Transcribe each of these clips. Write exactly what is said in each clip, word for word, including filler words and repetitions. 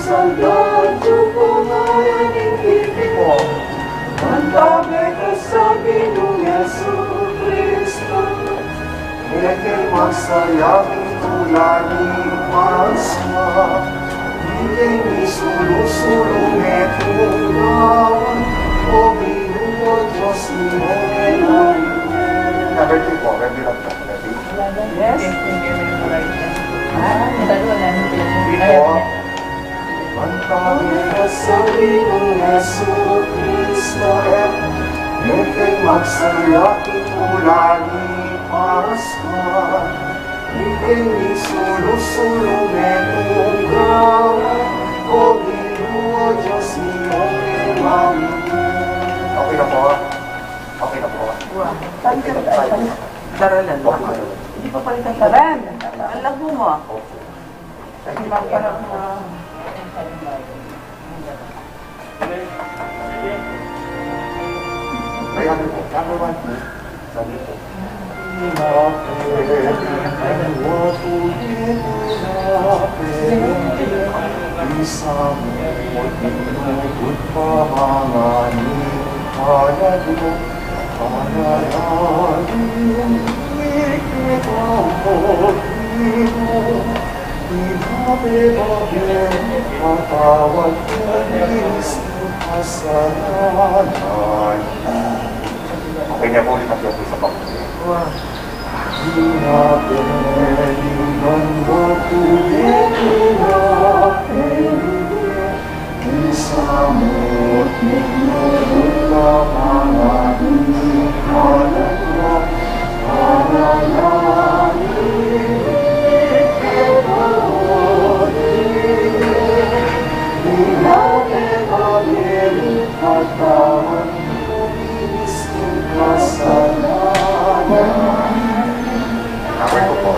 Santa Jupo ngaran ning Ginu, mantabe ka sa Ginung Jesucristo, kekeng magsaya king tula ning Paskwa, ikeng misulu-sulu metung gawan, o Ginu, o Dios mi, o Ginu. Number three po, ready lang po, ready? Yes. Ah, yung dalawa na. Three po. Mantabe ka sa Ginung Jesucristo, e, ikeng magsaya king tula ning Paskwa, ikeng misulu-sulu metung gawan, o Ginu, o Dios mi, o Ginu. Okay na po. Okay na po. Wow. Daralan. Okay na po. Hindi pa pala daralan. Ang lagu mo. Opo. Ay, ano po? Number one po. Sabi po. Okay na po, ulit ang po sa pag- Wow. Number two po.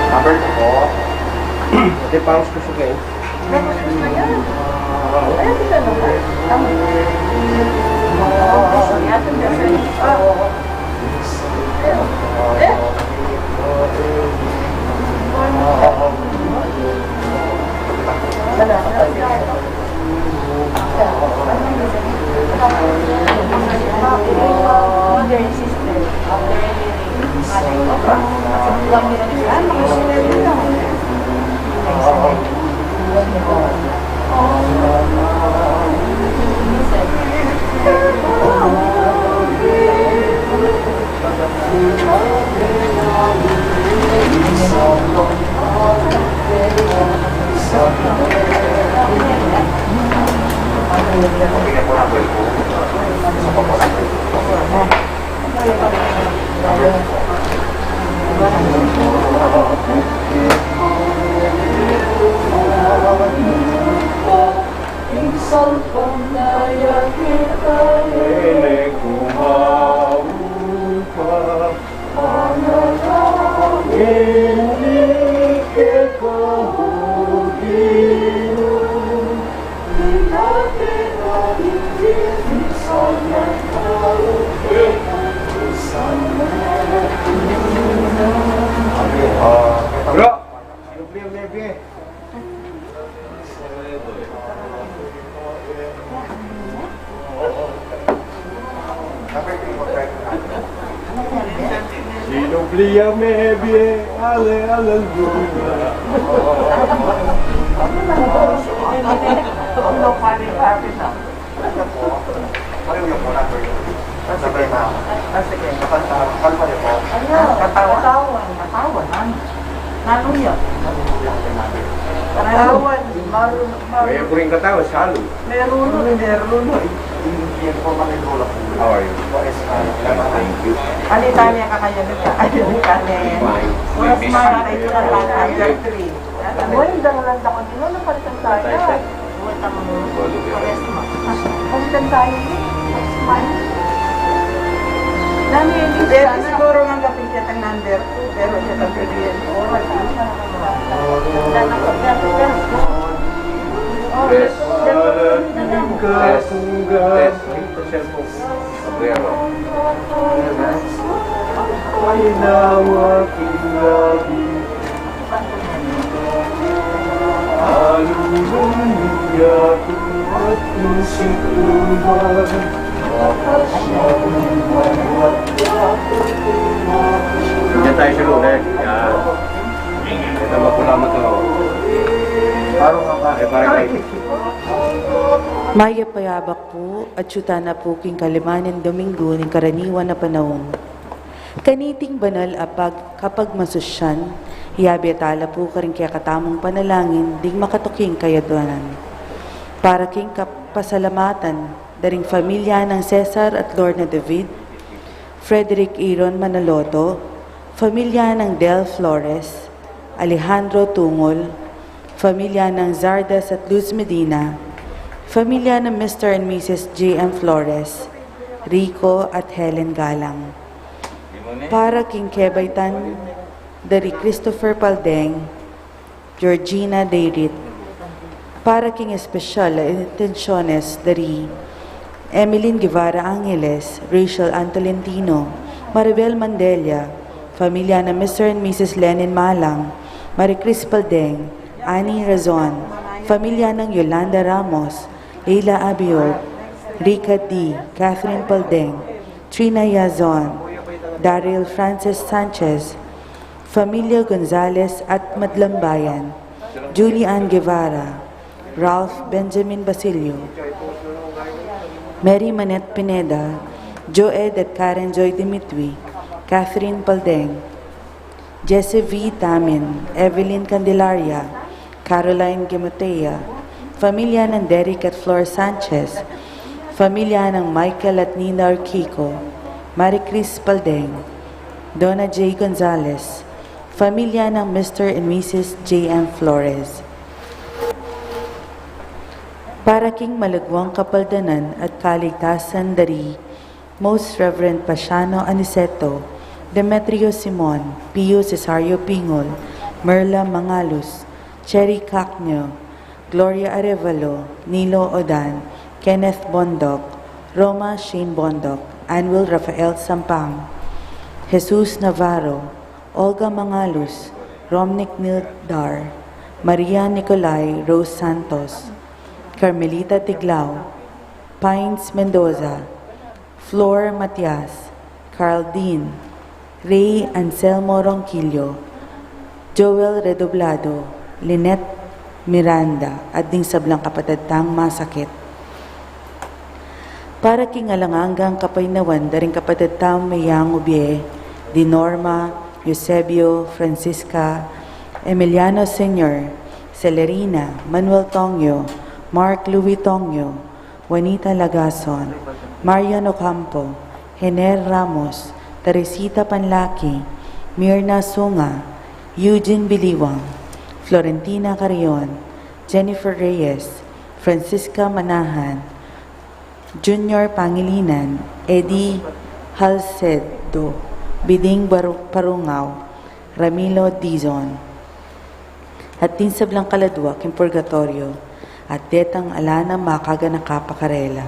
Number two po. Hindi, paus ko sa kayo. Bro, sino po yung maybe? Sinubli ya me bie, ale, aleluya. Ano po? Pareho yung muna, sir. Number nine. Ah, sige. Katawan, katawan pa rin po. Ano? Katawan. Katawan. Katawan, ano? Nanung yun? Katawan, marunong, marunong. May kuring katawan, salo. Meron, meron. Hindi po manigula po. How are you? Thank you. Ano tayo niya kakayanin ka? Ayun ka, ne. Oras man, ay, ito na lang, under three. Uy, darulan da ko din, ano, palitan tayo. Uy, tama mo. Palitan tayo, eh. Smile. Nani, hindi. Pwede siguro ng kapit yata ng number two, pero siya kapit yun. Oh, lagi. Yes. Yes. Yes. Ito, cellphone. Sombrero. Ay, nawa, kinabi. Salamat po. Parang nga ba? Eh, parang nga. Mayap a yabak pu, at atyu tana pu king kalima ning Dominggu ning karaniwan a panaun. Kaniting banal a pag-, kapagmasusyan, iyabe tala pu karing kekatamung panalangin ding makatuking kayadwanan. Para king kapasalamatan da ring familia nang Cesar at Lorna David, Frederick Aaron Manaloto, familia nang Del Flores, Alejandro Tungol, familia nang Zardas at Luz Medina, familia nang Mister and Missus J M Flores, Rico at Helen Galang. Para king kebaitan da ri Christopher Paldeng, Georgina Dayrit. Para king espesyal a intensyones da ri Emeline Guevara Angeles, Rachel Ann Tolentino, Maribel Mandella, familia nang Mister and Missus Lenin Malang, Marie Chris Paldeng, Annie Razon, familia nang Yolanda Ramos, Leila Abiod, Rica D, Catherine Paldeng, Trina Yazon, Daryl Francis Sanchez, familia Gonzalez at Madlambayan, Julie Ann Guevara, Ralph Benjamin Basilio, Mary Manette Pineda, Joed at Karen Joy Dimitri, Catherine Paldeng, Jesse V Tamin, Evelyn Candelaria, Caroline Gimotea, familia nang Derek at Flor Sanchez, familia nang Michael at Nina Urquico, Marie Chris Paldeng, Donna J Gonzalez, familia nang Mister and Missus J M Flores. Para king malagwang kapaldanan at kaligtasan da ri Most Reverend Pasiano Aniceto, Demetrio Simon, Pio Cesario Pingol, Merla Mangalus, Cherry Cacnio, Gloria Arevalo, Nilo Odan, Kenneth Bondoc, Roma Shane Bondoc, Anwil Rafael Sampang, Jesus Navarro, Olga Mangalus, Romnick Nildar, Maria Nicolai Rose Santos, Carmelita Tiglao, Pines Mendoza, Flor Matias, Carl Dean, Rey Anselmo Ronquillo, Joel Redoblado, Lynette Miranda, at ding sablang kapatad tang masakit. Para king alang anggang kapaynawan da ring kapatad tang meyang ubie, di Norma, Eusebio, Francisca, Emiliano Senior, Celerina, Manuel Tongyo, Mark Louis Tongyo, Juanita Lagason, Marian Ocampo, Hener Ramos, Teresita Panlaki, Mirna Sunga, Eugene Biliwang, Florentina Carrion, Jennifer Reyes, Francisca Manahan, Junior Pangilinan, Eddie Halcedo, Biding Baru-, Parungaw, Ramilo Dizon, at ding sablang kaladwa king purgatoryo, at detang ala na makaganaka pa karela.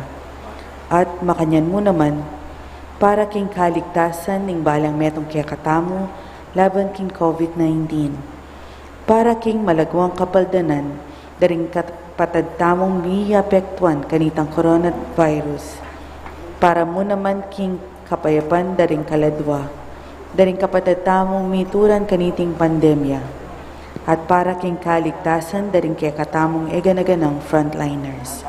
At makanyan mu naman, para king kaligtasan ning balang metung kekatamu laban king COVID nineteen. Para king malagwang kapaldanan da ring kapatad tamung miapektuan kanitang coronavirus. Para mu naman king kapayapan da ring kaladwa, da ring kapatad tamung mituran kaniting pandemya, at para king kaligtasan da ring kekatamung e gana-ganang frontliners.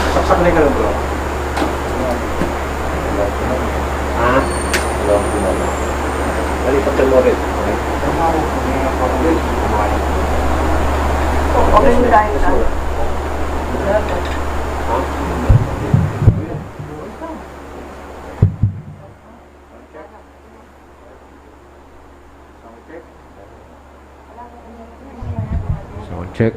Saksak na yung kalabro. Ha? Dali, Okay, tayo na. Sound check.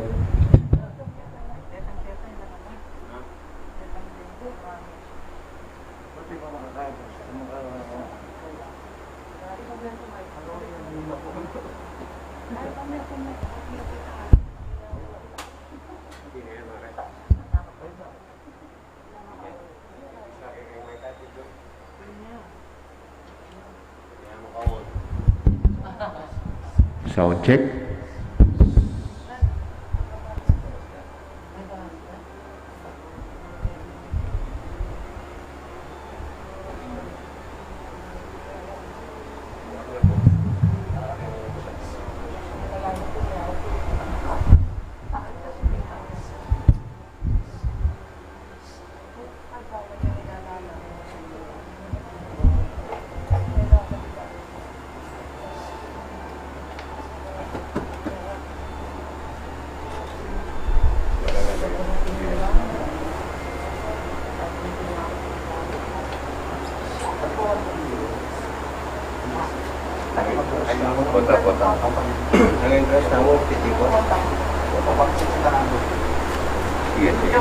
Sound check. Kota-kota. Ang interest na mo, titiko. Sige, sige.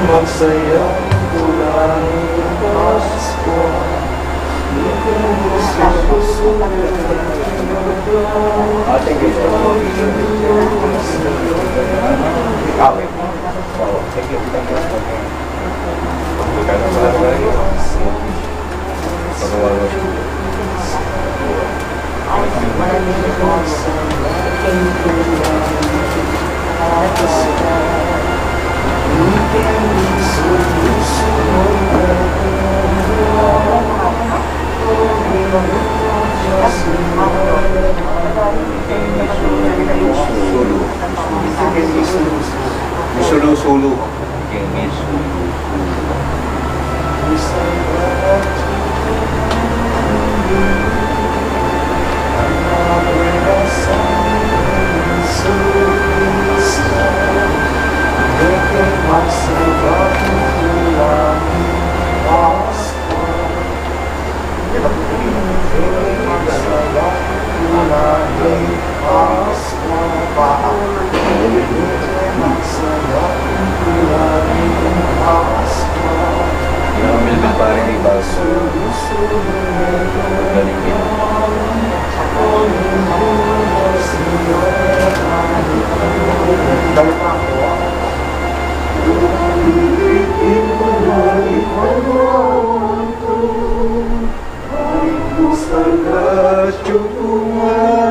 Magsaya ang tula ng Pasko. Ah, thank you, sir. Ah, wait. Oh, thank you, thank you. Sulu. Sulu, sulu.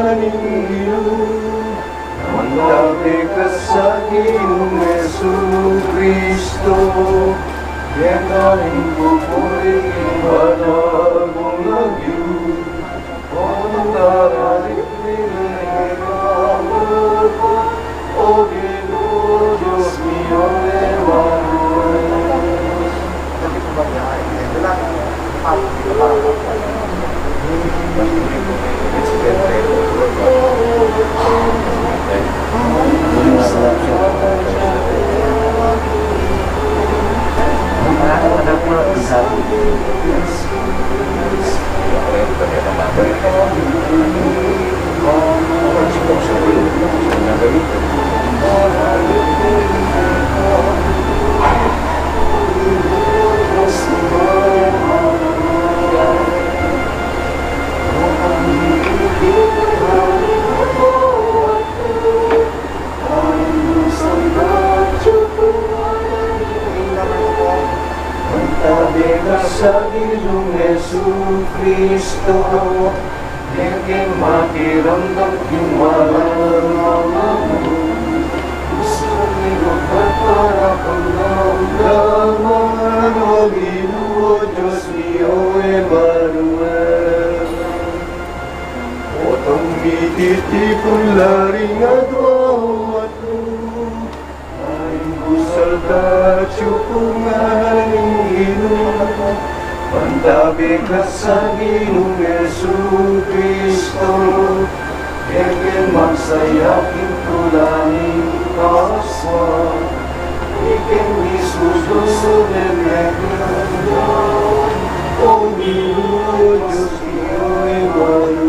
Galing din. Mandabi ka sa Ginung Jesucristo, keka ing pupuri king banal mung lagyu. Sa Ginung Jesucristo, keng makiramdam king malangaw a lub, sa minugbat para pangalaman, O Ginu, O Dios mi, O Emmanuel. Otang mititipun la ring adwa at lub, ay kusal ta atyu pu ngan ing Ginu, mantabe ka sa Ginung Jesucristo, keng magsaya king tula ning Pascua, ikeng misususu neng O Ginu, O Dios mi, O Emmanuel.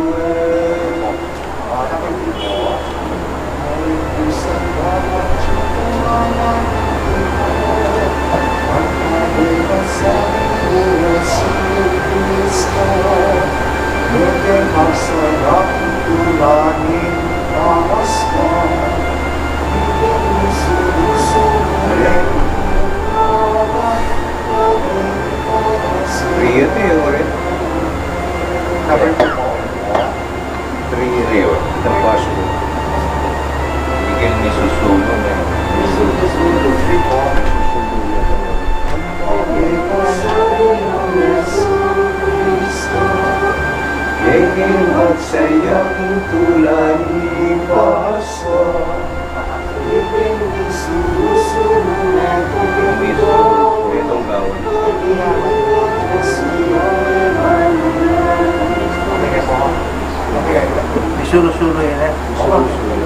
Ria te, ore. Kapan po? Ria, ria. Pascua. Ikeng misususu neng. Ikeng magsaya king tula ning Pascua. Isulu-sulu yan, eh. Isulu-sulu.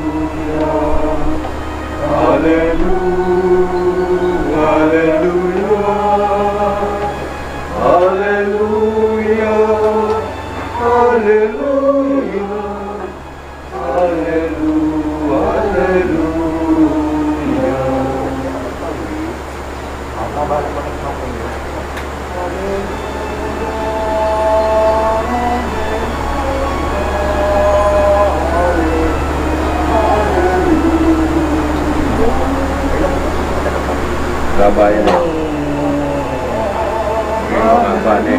Aleluya, aleluya, aleluya, aleluya, aleluya. Labayan na. Yung mga bane.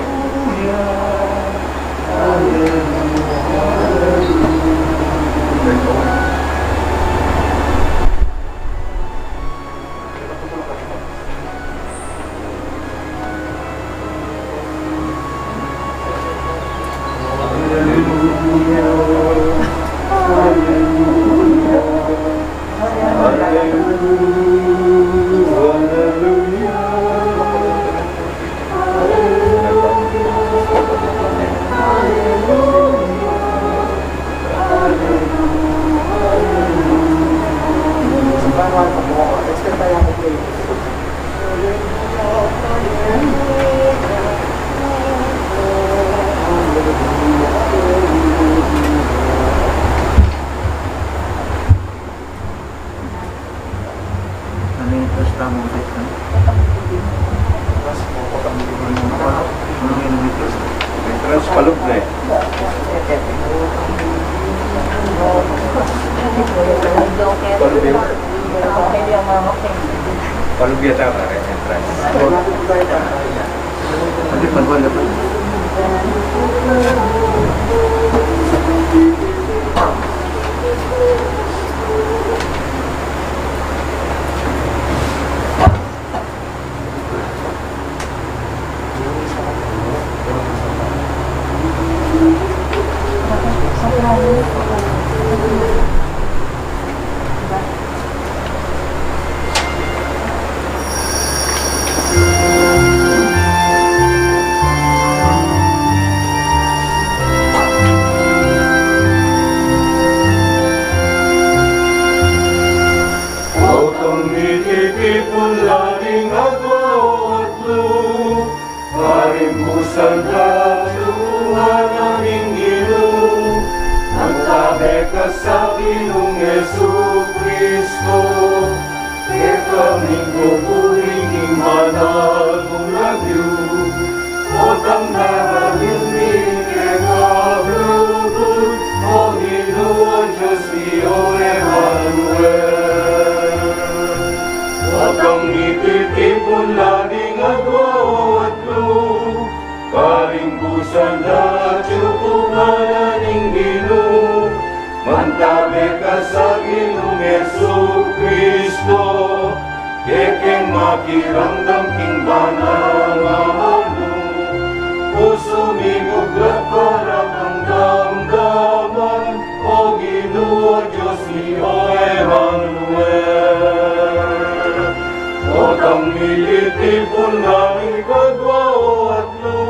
Trans palub na eh. Palub ya. Palub ya tama eh, entrance. Hindi, palub na pa. Otang mititipun la ring adwa o atlu, karing busal da cukungan na ning Ginu, mantabe ka sa Ginung Jesucristo, kekami pupuri king banal mung lagyu. Otang daralit mi keka lugud, o Ginu, o Dios mi, o Emmanuel. Otang mititipun la ring adwa o atlu, karing busal da cukungan na ning Ginu, mantabe ka sa Ginung Jesucristo, kekeng makiramdam king banal a amanu, pusu mi buklat para kang damdaman, o Ginu, o Dios mi, o Emmanuel. Otang mititipun la ring adwa o atlu,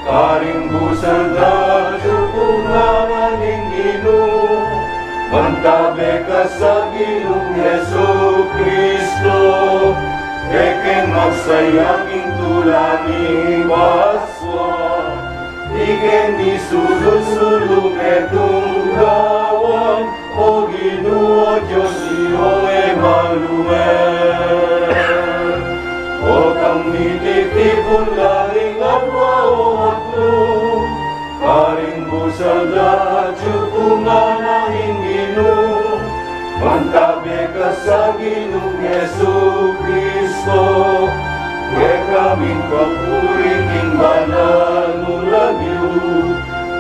karing busal da cukungan na ning Ginu, mantabe ka sa Ginung Jesucristo, kekeng magsaya king tula ning baswa, ikeng misulung-sulung ketung gawan, o Ginu, o Dios mi, o Emmanuel. Otang mititipun la ring adwa o atlu, karing busal da cukungan na ning Ginu, mantabe ka sa Ginung Jesucristo, kekami pupuri king banal mung lagyu.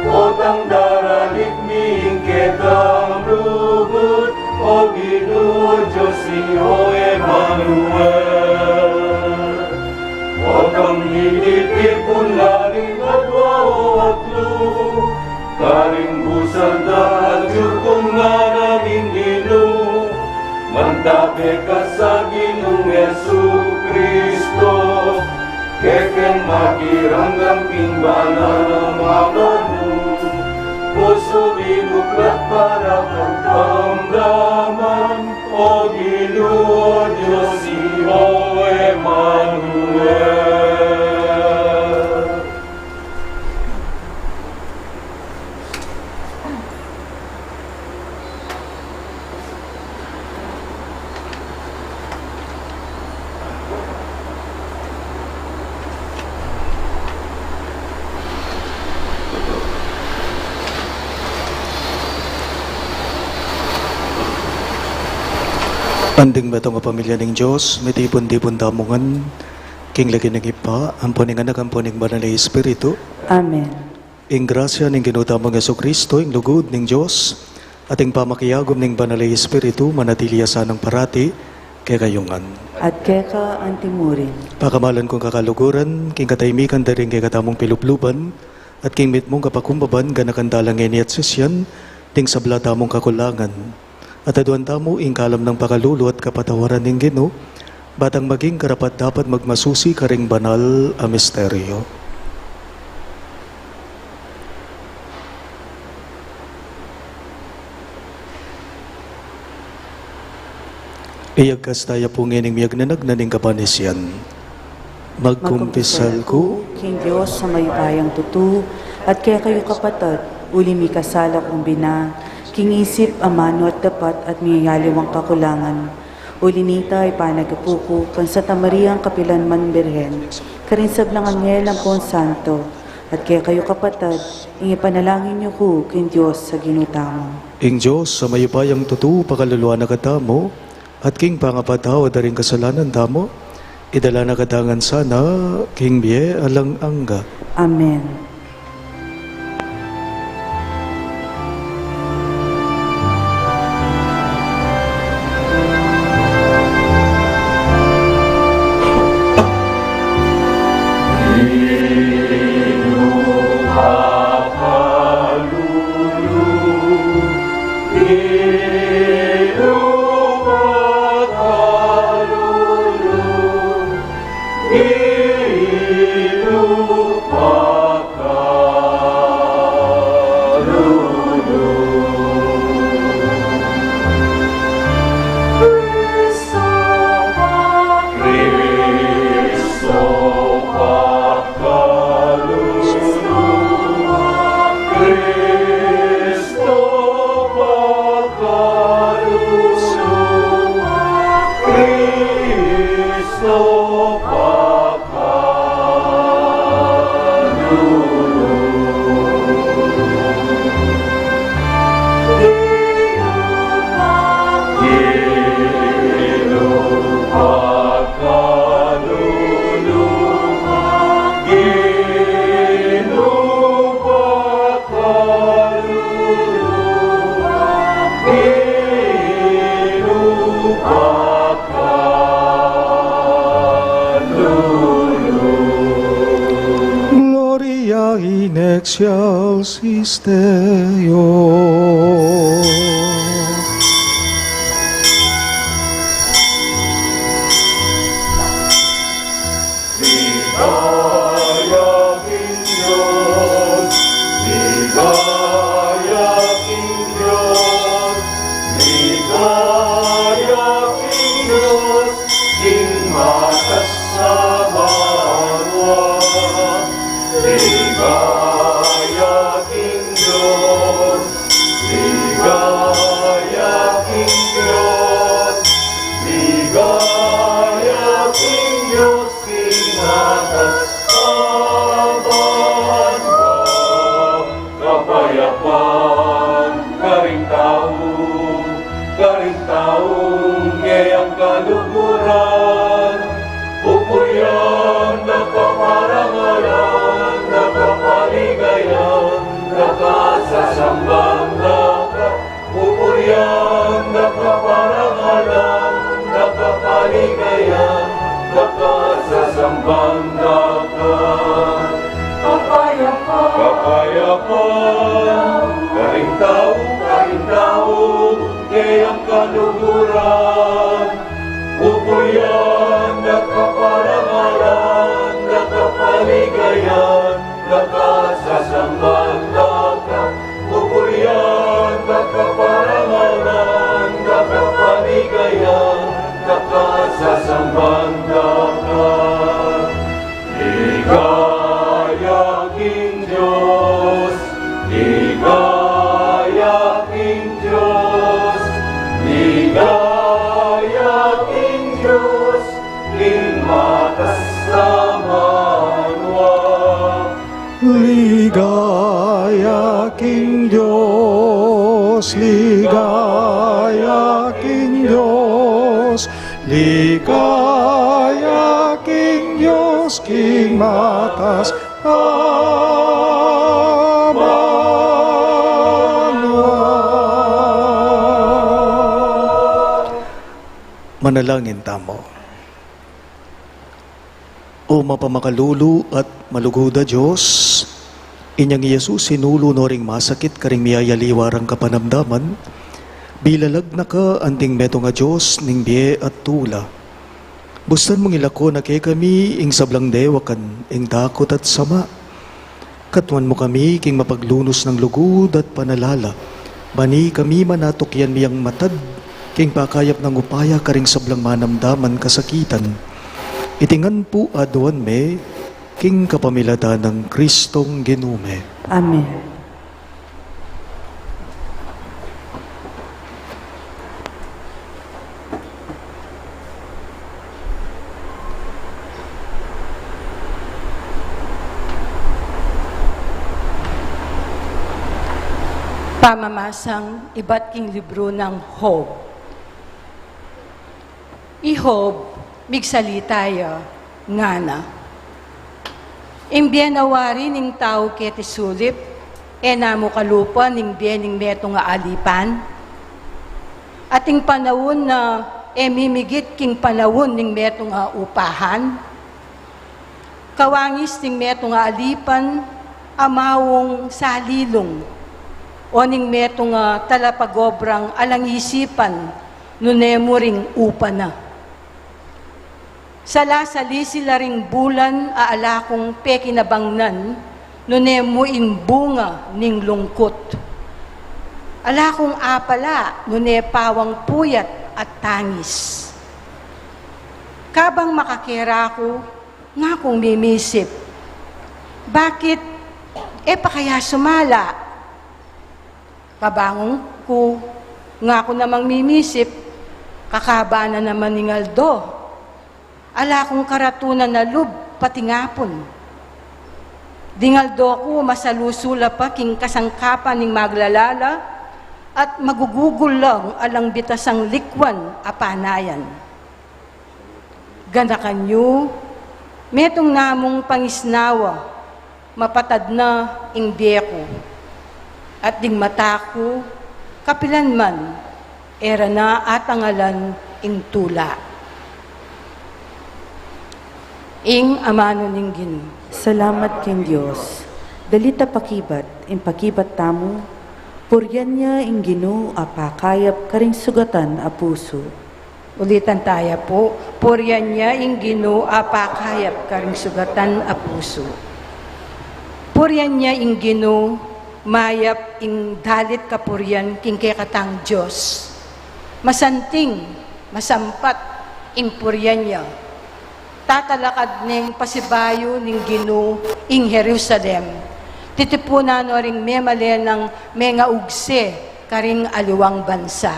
Otang daralit mi kekang lugud, o Ginu, o Dios mi, o Emmanuel. Otang mititipun la ring adwa o atlu, karing busal da cukungan na ning Ginu, mantabe ka sa Ginung Jesucristo, kekeng makiramdam king banal a amanu, pusu mi buklat para kang damdaman, o Ginu, o Dios mi, o Emmanuel. Anding metung a pamilya ning Dios, mitipun-tipun tamu ngan king lagyu ning Ibpa, ampo ning Anak, ampo ning Banal a Espiritu. Amen. Ing grasya ning Ginu tamung Jesucristo, ing lugud ning Dios, at ing pamakiagum ning Banal a Espiritu, manatili ya sanang parati kekayu ngan. At keka antimurin. Pakamalan kung kakaluguran, king katahimikan da ring kekatamung pilubluban, at king mitmung kapakumbaban, ganakan tala ngeni at sisian ding sabla tamung kakulangan. At aduan tamu ing kalam nang pakalulu at kapatawaran ning Ginu, ba tang maging karapat-dapat magmasusi karing banal a misteryo. Iyagkas taya pu ngening miyagnanagnan ing kapanisian. Magkumpisal ku king Dios a mayupayang tutu, at kekayu kapatad, uli mikasala kung bina, king isip, amanu at dapat, at miyayaliwang kakulangan. Uli nita, ipanagapu ku kang Santa Mariang kapilan man Birhen, karing sablang anghel ampong santo, At kekayu kapatad, ing ipanalangin yu ku king Dios a Ginu tamu. Ing Dios a mayupayang tutu pakaluluan na katamu, at king pangapatawad da ring kasalanan tamu, idala na katamu ngan sana king bie alang angga. Amen. Gloria in excelsis Deo. Ligaya king Dios, ligaya king Dios, ligaya king Dios, king matas a banua. Ligaya king Dios, ligaya king Dios, ligaya king Dios, king matas a banua. Kapayapan karing tau, karing taung keyang kaluguran. Pupurian da ka, parangalan da ka, paligayan da ka, sasamban da ka. Pupurian da ka, parangalan da ka, paligayan da ka, sasamban da ka. Kapayapan, kapayapan karing tau, karing tau keyang kaluguran. Pupurian da ka, parangalan da ka, paligayan da ka, sasamban da ka. Pupurian da ka, parangalan da ka, paligayan da ka, sasamban da ka. Ligaya king Dios, ligaya king Dios, ligaya king Dios, king matas a banua. Ligaya king Dios, ligaya king Dios, ligaya king Dios, king matas a banua. Manalangin tamu. O mapamakalulu at malugud a Dios, inyang i Jesus sinulu no ring masakit karing miyayaliwa rang kapanamdaman, bilalag na ka anting metung a Dios ning bie at tula. Bustan mung ilako na kekami ing sablang dewakan, ing dakut at sama. Katmuan mu kami king mapaglunus nang lugud at panalala, ban ikami man atukyan mi yang matad king pakayap nang upaya karing sablang manamdaman kasakitan. Iti ngan pu aduan mi king kapamilatan nang Kristong Ginu mi. Amen. Pamamasang ibat king libru nang Job. I Job, migsalita ya, ngana: Ing bie na wari ning tau keti sulip, e na mu kalupa ning bie ning metung a alipan? At ing panaun na e mimigit king panaun ning metung a upahan? Kawangis ning metung a alipan a maung salilung, o ning metung a talapagobrang alang isipan, nune mu ring upa na. Salasalisil la ring bulan a ala kung pekinabangnan, nune mu ing bunga ning lungkut. Ala kung apala, nune pawang puyat at tangis. Kabang makakera ku, ngakung mimisip, bakit e pa kaya sumala? Kabangun ku, ngaku namang mimisip, kakaba na naman ning aldo. Ala kung karatunan a lub pati ngapun. Ding aldo ku masalusu la pa king kasangkapan ning maglalala at magugugul lang alang bitasang likwan a panayan. Ganakan yu, metung na mung pangisnawa, mapatad na ing bie ku, at ding mata ku, kapilan man, e ra na atangalan ing tula. Ing amanu ning Ginu. Salamat king Dios. Dalit a pakibat, ing pakibat tamu, purian ya ing Ginu a pakayap karing sugatan a pusu. Ulitan taya pu, purian ya ing Ginu a pakayap karing sugatan a pusu. Purian ya ing Ginu, mayap ing dalit kapurian king kekatang Dios. Masanting, masampat ing purian ya. Tatalakad neng pasibayu ning Ginu ing Jerusalem. Titipunan no ring memalen nang mengaugse karing aliwang bansa.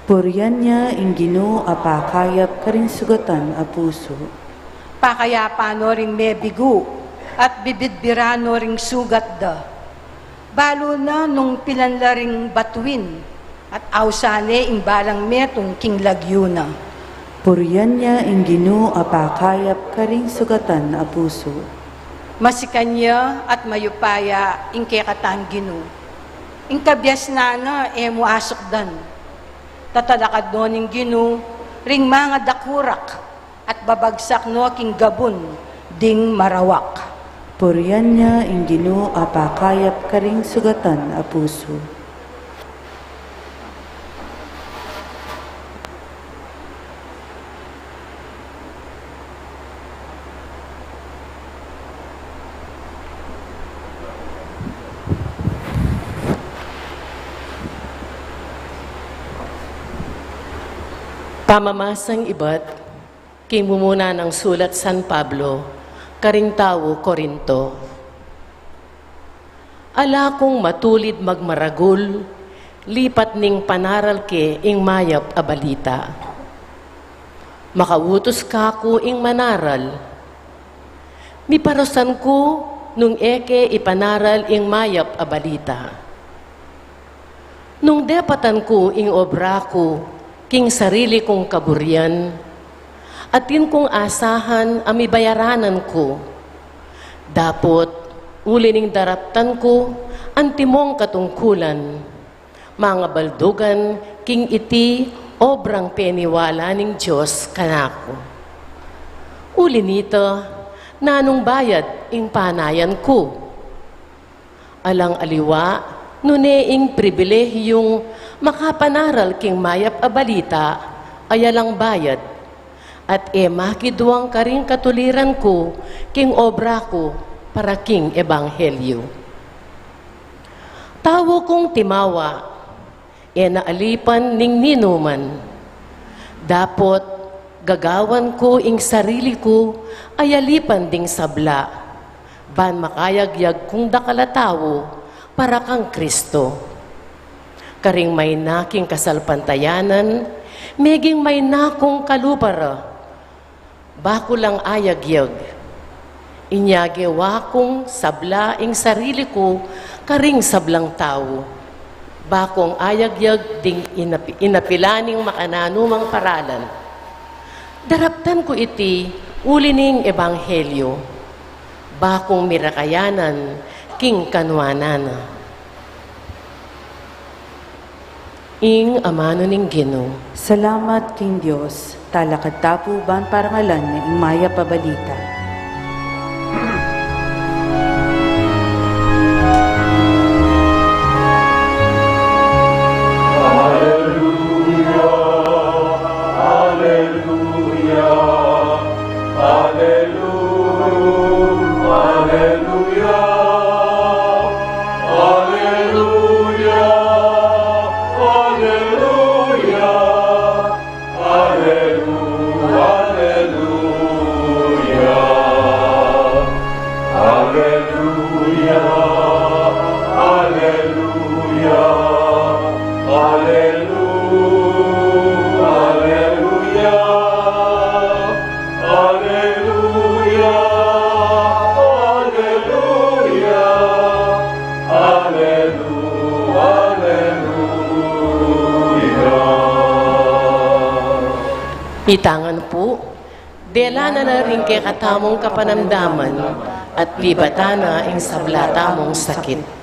Purian ya ing Ginu a pakayap karing sugatan a pusu. Pakayapan no ring mebigu at bibidbiran no ring sugat da. Balu na nung pilan la ring batuin at ausan ne ing balang metung king lagyu na. Purian ya ing Ginu a pakayap karing sugatan a pusu. Masikan ya at mayupaya ing kekatang Ginu. Ing kabiasnan na e mu asukdan. Tatalakad no ning Ginu ring mangadakurak at babagsak no king gabun ding marawak. Purian ya ing Ginu a pakayap karing sugatan a pusu. Pamamasang ibat king mumuna nang sulat San Pablo karing tau Corinto. Ala kung matulid magmaragul lipat ning panaral ke ing mayap a balita. Makautus ka ku ing manaral. Miparusan ku nung e ke ipanaral ing mayap a balita. Nung depatan ku ing obra ku king sarili kung kaburian, atin kung asahan a mibayaranan ku. Dapot, uli ning daraptan ku antimong katungkulan, mangabaldugan king iti obrang peniwala ning Dios kanaku. Uli nita, nanung bayad ing panayan ku? Alang aliwa, nune ing pribilehiyung makapanaral king mayap a balita ay alang bayad, at e makiduang karing katuliran ku king obra ku para king ebanghelyu. Tau kung timawa, e na alipan ning ninuman. Dapot gagawan ku ing sarili ku ay alipan ding sabla, ban makayagyag kung dakal a tau para kang Kristo. Karing mayna king kasalpantayanan, meging mayna kung kalupara, baku lang ayagyag. Inya gewa kung sabla ing sarili ku karing sablang tau. Ba kung ayagyag ding inapi-, inapila ning makananumang paralan. Daraptan ku iti uli ning ebanghelyo, ba kung mirakayanan king kanuanan na. Ing amanu ning Ginu. Salamat king Dios. Talakad ta pu ban parangalan ne ing mayap a balita. Aleluya, aleluya, aleluya, aleluya, aleluya, aleluya. Aleluya, aleluya, aleluya, aleluya, aleluya, aleluya, aleluya. Aleluya, aleluya. Ita ngan pu, dela na la ring kekatamung kapanamdaman at bibatan na ing sabla tamung sakit.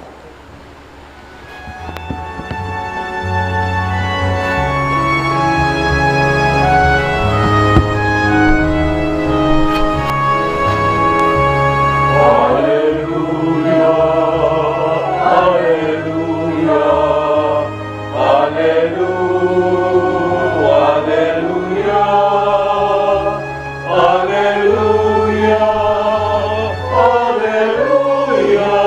Aleluya, aleluya, aleluya, aleluya, aleluya, aleluya.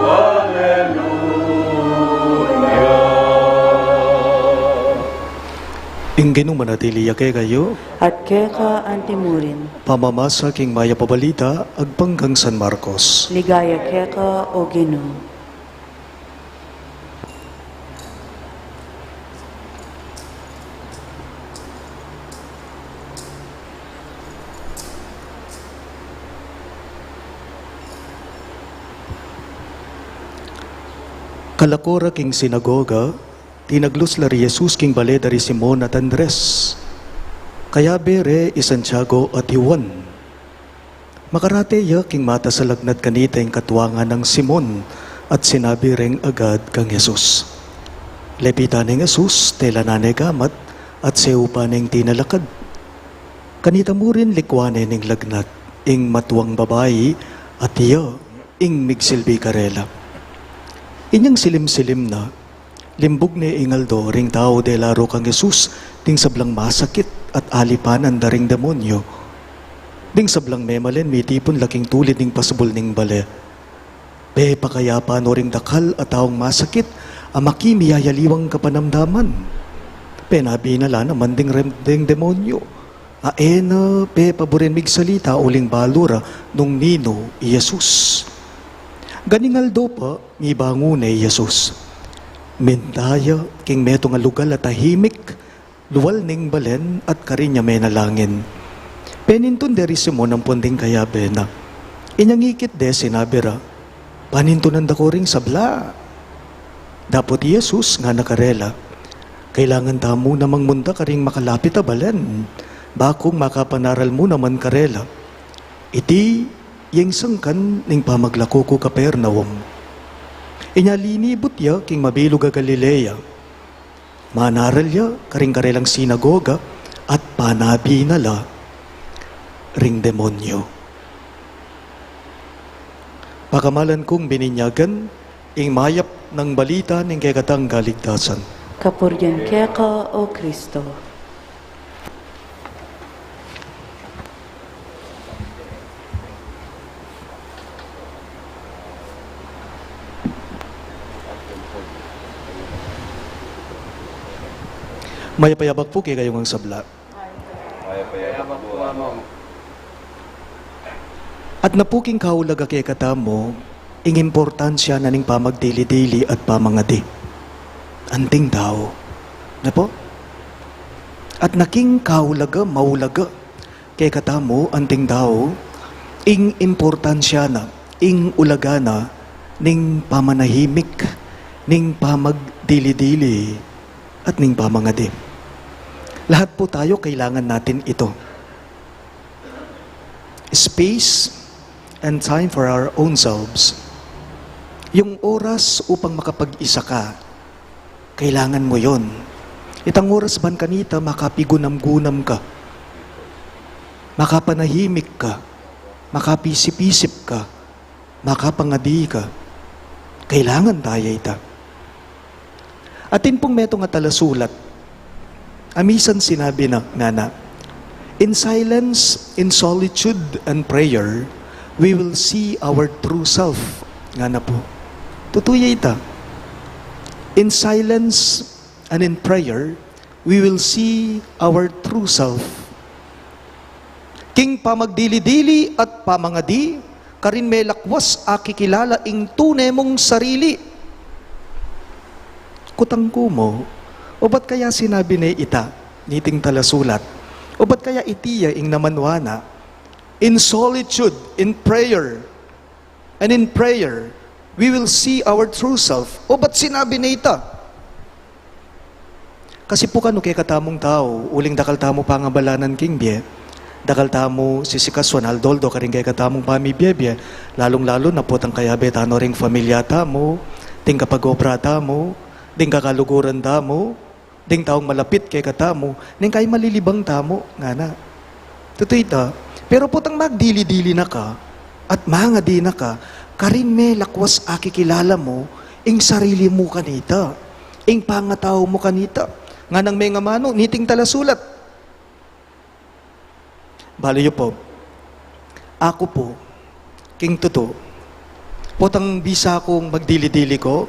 Aleluya. Ing Ginu manatili ya kekayu. At keka antimurin. Pamamasa king mayap a balita agpang kang San Marcos. Ligaya keka, O Ginu. Kalako ra king sinagoga, tinaglus la ri Jesus king bale da ri Simon at Andres. Kayabe re i Santiago at i Juan. Makarate ya king matas a lagnat kanita ing katwa nang Simon, at sinabi reng agad kang Jesus. Lepitan neng Jesus, telanan ne gamat, at seupan neng tinalakad. Kanita mu rin likwan ne ning lagnat ing matuang babai, at iya ing migsilbi karela. Inyang silim-silim na, limbug ne ing aldo ring tau dela ro kang Jesus, ding sablang masakit at alipanan da ring demonyo. Ding sablang memalen mitipun la king tulid ning pasubul ning bale. Pepakayapa no ring dakal a taung masakit a maki miyayaliwang kapanamdaman. Penabi na la naman ding rem-, ding demonyo. A e na pepaburen migsalita uling balu ra nung ninu i Jesus. Ganing aldo pa, mibangun ne i Jesus. Minta ya king metung a lugal a tahimik, lual ning balen at karin ya menalangin. Penintun de ri Simon ampon ding kayabe na. Inyang ikit de sinabi ra, Panintunan da ko ring sabla. Dapot i Jesus ngana karela, Kailangan tamu namang munta karing makalapit a balen, bakung makapanaral mu naman karela. Iti ya ing sangkan ning pamaglako ku Capernaum. Inya linibut ya king mabilug a Galilea. Manaral ya karing karelang sinagoga at panabi na la ring demonyo. Pakamalan kung bininyagan, ing mayap nang balita ning kekatang kaligtasan. Kapurian keka, O Kristo. Mayap a yabak pu kekayu ngang sabla. Mayap a yabak pu, Among. At napu king kaulaga kekatamu, ing importansya na ning pamagdili-dili at pamangadi. Anting tau. Na pu? At naking kaulaga, maulaga kekatamu, anting tau, ing importansya na, ing ulaga na, ning pamanahimik, ning pamagdili-dili, at ning pamangadi. Lahat po tayo kailangan natin ito. Space and time for our own selves. Yung oras upang makapag-isa ka, kailangan mo yon. Itang oras ban kanita, makapigunam-gunam ka, makapanahimik ka, makapisip-isip ka, makapangadi ka. Kailangan taya ita. Atin pung metung a talasulat a misan sinabi na, ngana, "In silence, in solitude, and prayer, we will see our true self." Ngana po. Tutu ya ita. In silence and in prayer, we will see our true self. King pamagdili-dili at pamangadi, karin me lakwas akikilala ing tune mung sarili. Kutang ku mu, obat kaya sinabi ne ita niting talasulat? Obat kaya iti ya ing namanwa na, "In solitude, in prayer, and in prayer, we will see our true self"? Obat sinabi ne ita? Kasi pu kanu kekatamung tau, uling dakal tamu pangabalanan king bie, dakal tamu sisikasuan aldo-aldo karing kekatamung pamibie-bie, lalung-lalu na potang kayabe tanu ring familia tamu, ding kapag-obra tamu, ding kakaluguran tamu, ding taung malapit kekatamu, ning kay malilibang tamu, ngana. Tutu ita, pero potang magdili-dili na ka, at mangadi na ka, karin me lakwas akikilala mu ing sarili mu kanita, ing pangatau mu kanita. Nganang mengamanu niting talasulat. Balu yu po, aku po, king tutu, potang bisa kung magdili-dili ko,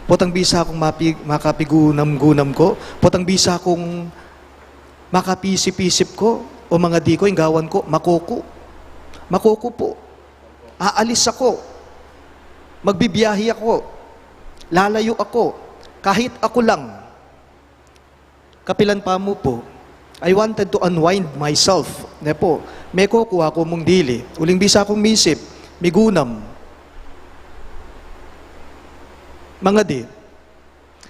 potang bisa kung mapi-, makapigunam-gunam ko, potang bisa kung makapisip-isip ko, o mangadi ko, ing gawan ko, makoku. Makoku po. Aalis ako. Magbibiyahe ako. Lalayo ako. Kahit ako lang. Kapilan pa mu po, I wanted to unwind myself. Ne po, mekoku aku mung dili. Uling bisa kung misip, migunam, mangadi.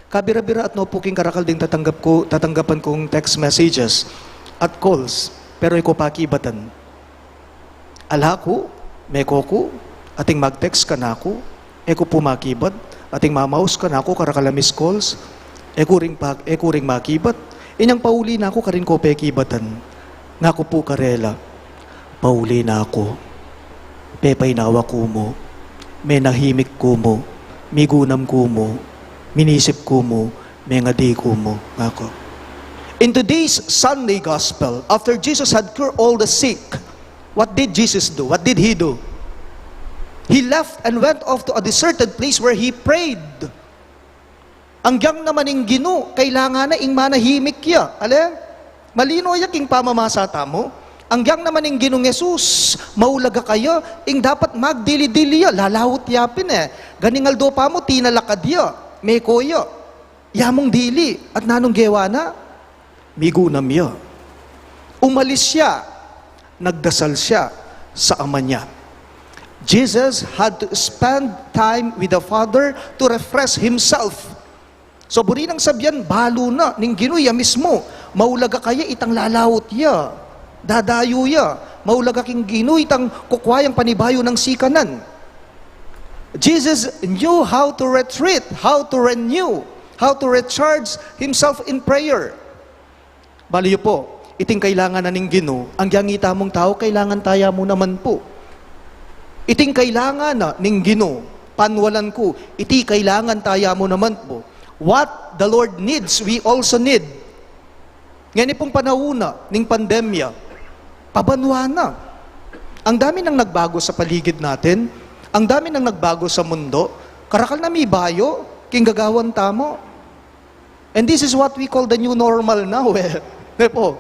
Kabira-bira at no po king karakal ding tatanggap ku, tatanggapan kung text messages at calls, pero e ku pakibatan. Ala ku, mekoku, ating mag-text kanaku, e ku pu makibat, ating mamaus kanaku, karakal a missed calls, e ku ring pa-, e ku ring makibat, inyang pauli na ku karin ku pekibatan. Ngaku pu karela, pauli na ku, pepainawa ku mu, menahimik ku mu, migunam ku mu, minisip ku mu, mengadi ku mu, ngaku. In today's Sunday Gospel, after Jesus had cured all the sick, what did Jesus do? What did he do? He left and went off to a deserted place where he prayed. Anggiyang naman ing Ginu, kailangan na ing manahimik ya. Ale? Malino ya king pamamasa tamu. Anggiyang naman ing Ginung Jesus, maulaga kaya, ing dapat magdili-dili ya, lalaut ya pin e. Ganing aldo pa mu, tinalakad ya, meko ya. Ya mung dili, at nanung gewa na? Migunam ya. Umalis ya, nagdasal siya sa Ama niya. Jesus had to spend time with the Father to refresh himself. So, buri nang sabian, balu na ning Ginu ya mismu, maulaga kaya itang lalaut ya, dadayu ya, maulaga king Ginu itang kukua yang panibayu nang sikanan. Jesus knew how to retreat, how to renew, how to recharge himself in prayer. Balu yu po, iting kailangan na ning Ginu, anggiyang itamung tau, kailangan taya mu naman pu. Iting kailangan na ning Ginu, panwalan ku, iti kailangan taya mu naman pu. What the Lord needs, we also need. Ngeni pung panaun na ning pandemya, pabanwa na. Ang dami nang nagbago sa paligid natin, ang dami nang nagbago sa mundo, karakal na mibayu king gagawan tamu. And this is what we call the new normal now, e. Ne pu?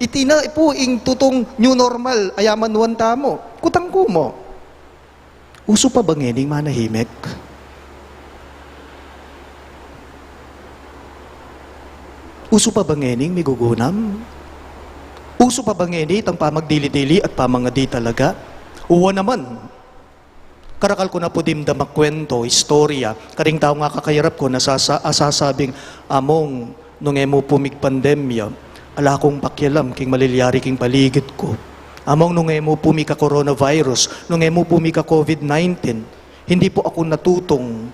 Iti na pu ing tutung new normal a yamanuan tamu. Kutang ku mu, usu pa ba ngening manahimik? Usu pa ba ngening migugunam? Usu pa ba ngeni itang pamagdili-dili at pamangadi talaga? Wa naman. Karakal ku na pu dimdam a kwento, istorya, karing taung akakayarap ku na sasa-, a sasabing, "Among, nung e mu pu migpandemya, ala kung pakialam king malilyari king paligid ku. Among, nung e mu pu mika-coronavirus, nung e mu pu mika-covid nineteen, hindi pu aku natutung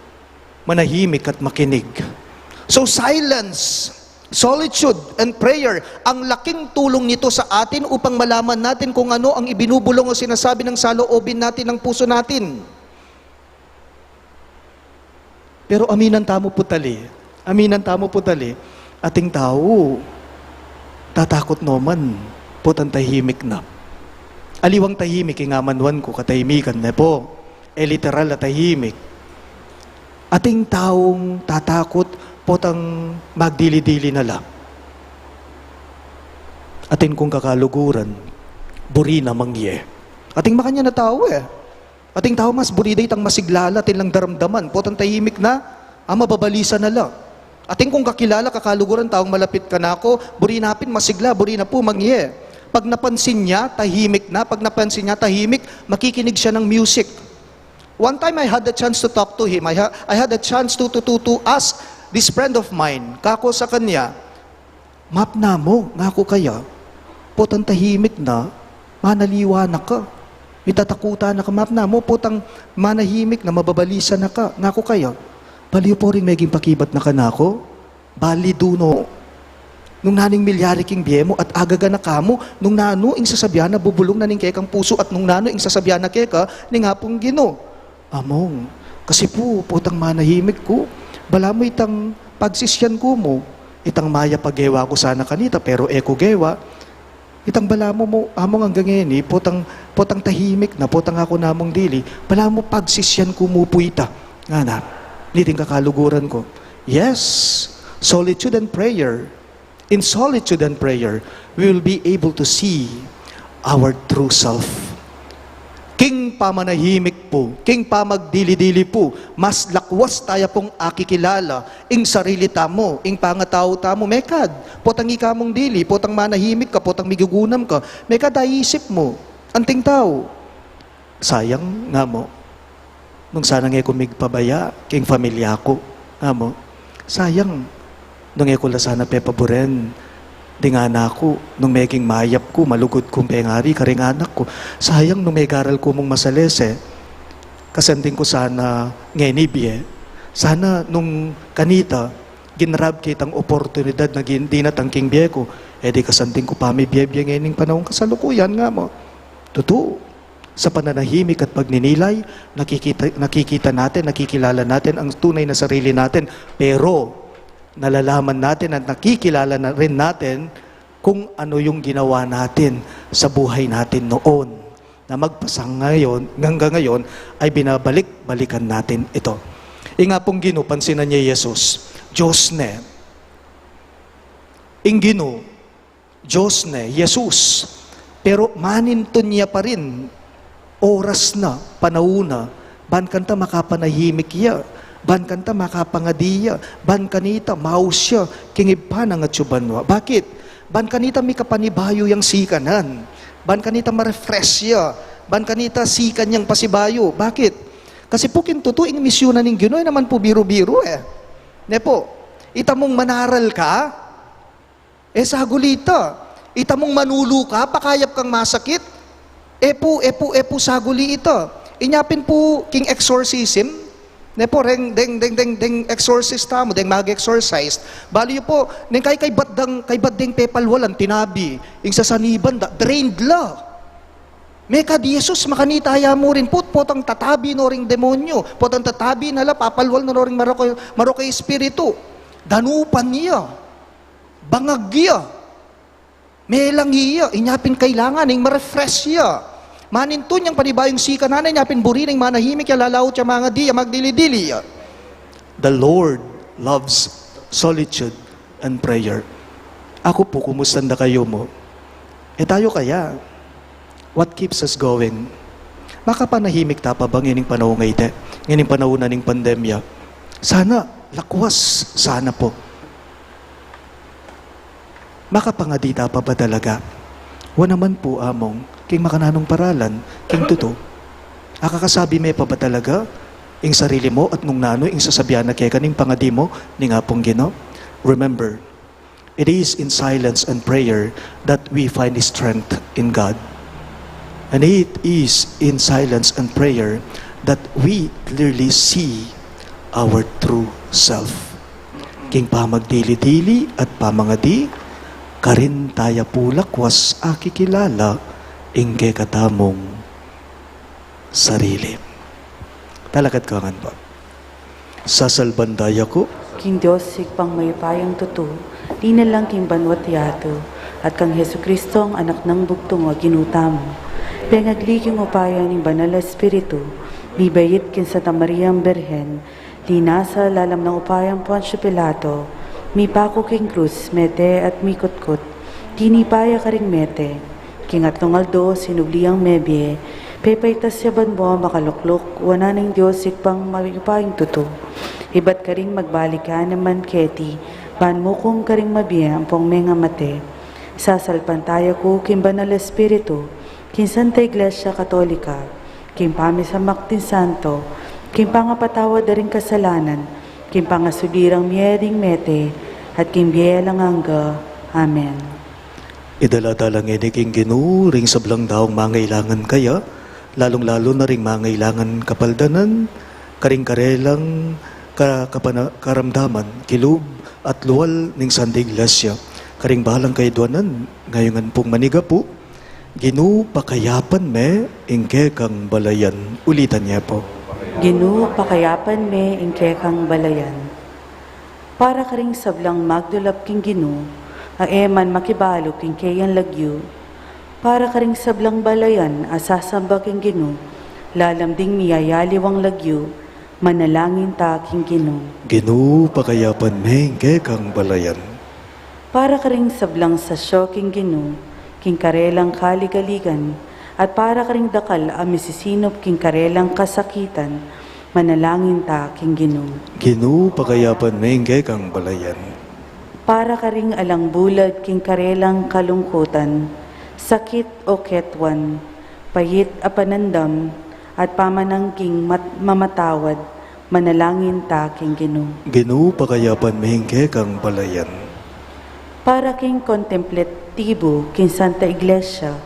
manahimik at makinig." So, silence, solitude, and prayer, ang laking tulong nito sa atin upang malaman natin kung ano ang ibinubulong o sinasabi ng saloobin natin ng puso natin. Pero aminan tamu pu tali, aminan tamu pu tali, ating tau, tatakut no man, potang tahimik na. Aliwang tahimik, ing amanuan ku, katahimikan ne pu. E literal a tahimik. Ating taung tatakut, potang magdili-dili na la. Atin kung kakaluguran, buri na mangye. Ating makanyan a tau e. Ating tau mas buri da itang masigla la, atin lang daramdaman, potang tahimik na, a mababalisa na la. Atin kung kakilala, kakaluguran, taung malapit kanaku, buri na pin masigla, buri na pu mangye. Pag napansin niya, tahimik na, pag napansin niya, tahimik, makikinig siya ng music. One time I had the chance to talk to him. I, ha- I had a chance to, to, to, to ask this friend of mine, kaku sa kanya, "Mapna mu, ngaku kaya, potang tahimik na, manaliwa na ka. Mitatakutan na ka, mapna mu, potang manahimik na, mababalisa na ka, ngaku kaya." Baliw pu ring meging pakibat na kanaku, balidu no. Nung nanu ing milyari king bie mu at agaga na ka mu, nung nanu ing sasabian na bubulung na ning kekang pusu at nung nanu ing sasabian na keka ning Apung Ginu. Among, kasi pu, potang manahimik ku. Balamu itang pagsisyan ku mu, itang mayap a gewa ku sana kanita, pero e ku gewa. Itang balamu mu, among anggang ngeni, potang, potang tahimik na, potang aku na mung dili, balamu pagsisyan ku mu pu ita. Ngana, niting kakaluguran ku. Yes, solitude and prayer. In solitude and prayer, we will be able to see our true self. King pamanahimik pu, king pamagdili-dili pu, mas lakwas taya pung akikilala ing sarili tamu, ing pangatau tamu. Mekad, potang ika mung dili, potang manahimik ka, potang migugunam ka, mekad aisip mu, anting tau, "Sayang," nga mu, "nung sana nge ku migpabaya king pamilya ku," nga mu. "Sayang, nung e ku la sana pepaburen ding anak ku, nung meging mayap ku, malugud kung pengari karing anak ku. Sayang, nung megaral ku mung masalese, kasanting ku sana ngeni bie. Sana nung kanita, ginrab kitang oportunidad na gin-, dinatang king bie ku, e di kasanting ku pa mibie-bie ngening panaung kasalukuyan," nga mu. Tutu, sa pananahimik at pagninilay, nakikita, nakikita natin, nakikilala natin ang tunay na sarili natin. Pero, nalalaman natin at nakikilala na rin natin kung ano yung ginawa natin sa buhay natin noon. Na magpasang ngayon, hanggang ngayon, ay binabalik-balikan natin ito. Ing Apung Ginu, pansinan niya Jesus, Dios ne. Ing Ginu, Dios ne, Jesus. Pero manintun ya pa rin, oras na, panaun na, ban kanita makapanahimik ya, ban kanita makapangadi ya, ban kanita maus ya king Ibpa na atsu banua. Bakit? Ban kanita mikapanibayu yang sikanan, ban kanita ma-refresh ya, ban kanita sikan yang pasibayu. Bakit? Kasi pu king tutu, ing misyun na ning Ginu, e naman pu biru-biru e. Ne pu, ita mung manaral ka, e saguli ita. Ita mung manulu ka, pakayap kang masakit, e pu, e pu, e pu saguli ita. Inya pin pu king exorcism, ne pu, deng, deng, deng, deng, deng exorcist tamu, deng mag-exorcise. Bali yu pu, neng kay, kaybat dang, kaybat deng pepalwalan, tinabi, ing sasaniban da, drained la. Mekad Jesus, makanita ya mu rin pu, potang tatabi no ring demonyo, potang tatabi na la, papalwal na no ring marok a, marok a espiritu. Danupan ya, bangag ya, melang ya, inya pin kailangan ing ma-refresh ya. Manintun yang panibayung sikanan na, inya pin buri neng manahimik ya, lalaut ya, mangadi ya, magdili-dili ya. The Lord loves solitude and prayer. Aku pu, kumusta da kayu mu? E tayu kaya, what keeps us going? Makapanahimik ta pa ba ngening panaun a iti, ngening panaun na ning pandemya? Sana, lakwas, sana pu. Makapangadi ta pa ba talaga? Wa naman pu, Among, king makananung paralan, king tutu. Akakasabi me pa ba talaga ing sarili mo at nung nanu ing sasabian na keka ning pangadi mo ning Apung Ginu? Remember, it is in silence and prayer that we find strength in God. And it is in silence and prayer that we clearly see our true self. King pamagdili-dili at pamangadi, karin taya pu lakwas akikilala ing kekatamung sarili. Talakad ka ngan po. Sasalbantaya ku king Dios, Ibpang mayupayang tutu, linalang king banua't yatu, at kang Jesucristo, a Anak nang bugtung a Ginu tamu. Pengagli king upaya ning Banal a Espiritu, mibait king Santa Mariang Birhen, linasa lalam ning upayang Poncio Pilato, mipaku king krus, mete at mikutkut, tinipa ya karing mete, king atlung aldo sinubli yang mebie, pepaitas ya banua makalukluk wanan ning Dios Ibpang mayupayang tutu. Ibat karin magbalik ya naman keti, ban mukum karing mabie ampong mengamate. Sasalpantaya ku king Banal a Espiritu, king Santa Iglesia Katolika, king pamisamak ding santo, king pangapatawad da ring kasalanan, king pangasubli rang mie ding mete, at king bie alang angga. Amen. Idala-dala ngeni king Ginu ring sablang taung mangailangan kaya, lalung-lalu na ring mangailangan kapaldanan, karing karelang ka-, kapana-, karamdaman, kilub at lual ning Santa Iglesia, karing balang kayadwanan, ngayungan pung manigapu, Ginu, pakayapan me ing kekang balayan. Ulitan ye po. Ginu, pakayapan me ing kekang balayan. Para karing sablang magdulap king Ginu, a e man makibalu king keyang lagyu. Para karing sablang balayan a sasamba king Ginu, lalam ding miyayaliwang lagyu, manalangin ta king Ginu. Ginu, pakayapan me ing kekang balayan. Para karing sablang sasyo king Ginu, king karelang kaligaligan, at para karing dakal a misisinup king karelang kasakitan, manalangin ta king Ginu. Ginu, pakayapan me ing kekang balayan. Para karing alang bulad king karelang kalungkutan, sakit o ketwan, pait a panandam, at pamanangging mat-, mamatawad, manalangin ta king Ginu. Ginu, pakayapan me ing kekang balayan. Para king kontemplatibu king Santa Iglesia,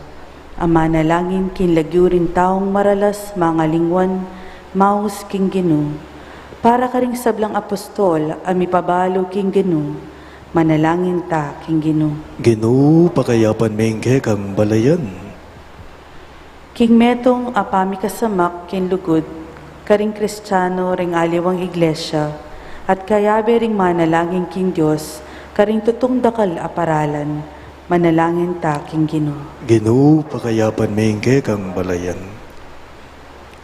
a manalangin king lagyu ring taung maralas mangalingwan maus king Ginu. Para karing sablang apostol a mipabalu king Ginu, manalangin ta king Ginu. Ginu, pakayapan me ing kekang balayan. King metung a pamikasamak king lugud karing Kristiano ring aliwang iglesia, at kayabe ring manalangin king Dios karing tutung dakal a paralan, manalangin ta king Ginu. Ginu, pakayapan me ing kekang balayan.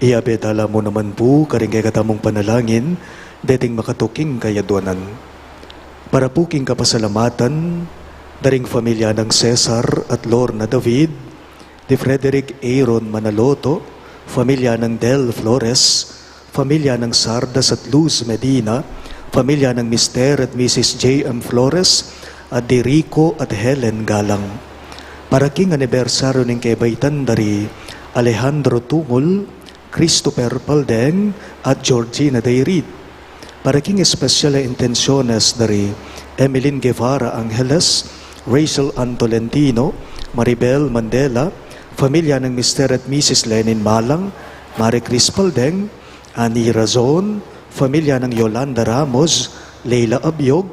Iyabe tala mu naman pu karing kekatamung panalangin deting makatuking kayadwanan. Para pu king kapasalamatan da ring familia nang Cesar at Lorna David, di Frederick Aaron Manaloto, familia nang Del Flores, familia nang Sardas at Luz Medina, familia nang Mister at Missus J M Flores, at di Rico at Helen Galang. Para king anibersaryu ning kebaitan da ri Alejandro Tungul, Christopher Paldeng, at Georgina Dayrit. Para king espesyal a intensyones da ri Emeline Guevara Angeles, Rachel Ann Tolentino, Maribel Mandela, familia nang Mister at Missus Lenin Malang, Marie Chris Paldeng, Annie Razon, familia nang Yolanda Ramos, Leila Abiog,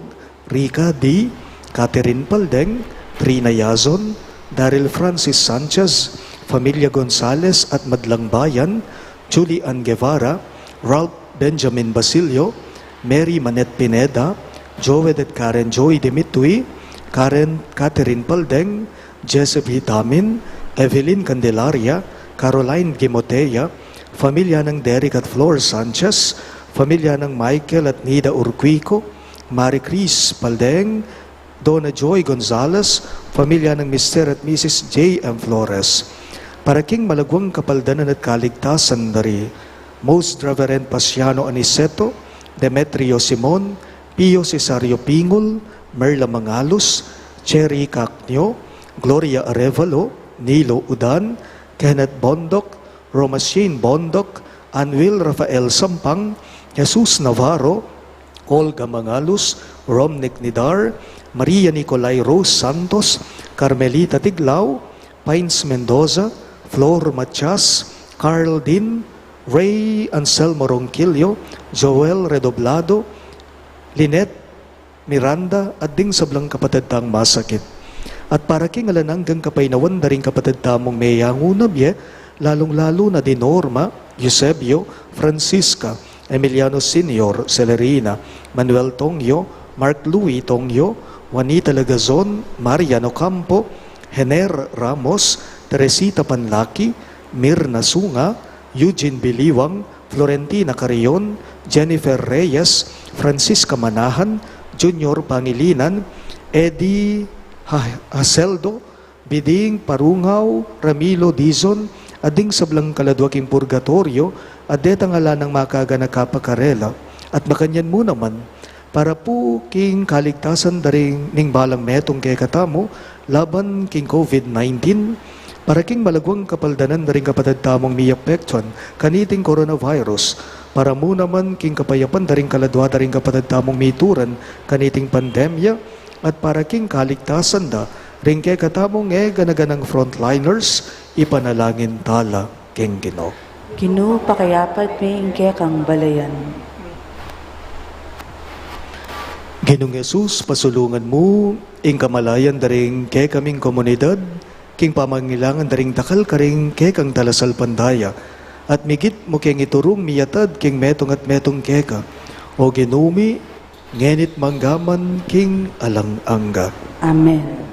Rica D, Catherine Paldeng, Rina Yazon, Daryl Francis Sanchez, familia Gonzales at Madlang Bayan, Julie Ann Guevara, Ralph Benjamin Basilio, Mary Manette Pineda, Joed at Karen Joy Dimitui, Karen Catherine Paldeng, Jessup Hitamin, Evelyn Candelaria, Caroline Gimotea, familia nang Derek at Flor Sanchez, familia nang Michael at Nida Urquico, Marie Chris Paldeng, Dona Joy Gonzales, familia nang Mister at Missus J M Flores. Para king malagwang kapaldanan at kaligtasan da ri Most Reverend Pasiano Aniceto, Demetrio Simon, Pio Cesario Pingul, Merla Mangalus, Cherry Cacnio, Gloria Arevalo, Nilo Udan, Kenneth Bondoc, Roma Shane Bondoc, Anwil Rafael Sampang, Jesus Navarro, Olga Mangalus, Romnick Nidar, Maria Nicolai Rose Santos, Carmelita Tiglao, Pines Mendoza, Flor Matias, Carl Din, Ray Anselmo Ronquillo, Joel Redoblado, Lynette Miranda, at ding sablang kapatad tang masakit. At para king alang anggang kapaynawan da ring kapatad tamung meyangu na bie, lalung-lalu na di Norma, Eusebio, Francisca, Emiliano Senior, Celerina, Manuel Tongyo, Mark Louis Tongyo, Juanita Lagazon, Marian Ocampo, Hener Ramos, Teresita Panlaki, Mirna Sunga, Eugene Biliwang, Florentina Carrion, Jennifer Reyes, Francisca Manahan, Junior Pangilinan, Eddie Ha-, Haseldo, Biding Parungaw, Ramilo Dizon, at ding sablang kaladua king purgatoryo, at detang ala nang makaganaka pa karela. At makanyan mu naman, para pu king kaligtasan da ring ning balang metung kekatamu, laban king COVID nineteen, para king malaguang kapaldanan da ring kapatad tamung miapektuan kaniting coronavirus, para mu naman king kapayapan da ring kaladua da ring kapatad tamung mituran kaniting pandemya, at para king kaligtasan da ring kekatamung e gana-ganang frontliners, ipanalangin tala king Ginu. Ginu, pakayapan mi ing kekang balayan. Ginung Jesus, pasulungan mu ing kamalayan da ring kekaming komunidad, king pamangailangan da ring dakal karing kekang talasalpantaya, at migit mu keng iturung miatad king metung at metung keka. O Ginu mi, ngeni't manggaman king alang angga. Amen.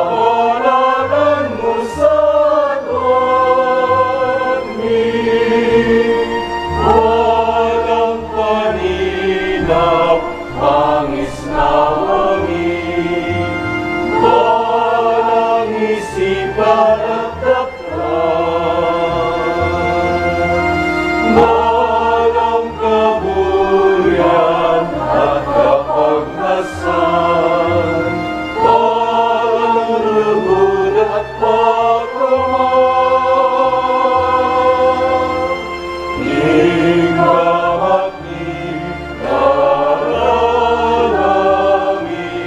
Pabanalan mu sa amin, walang paninap ang isnawa mi, walang isipan at dakal, walang kabulian at kapagnasan, walang lugud at pagkamal. Ing gamat mi, dalala mi,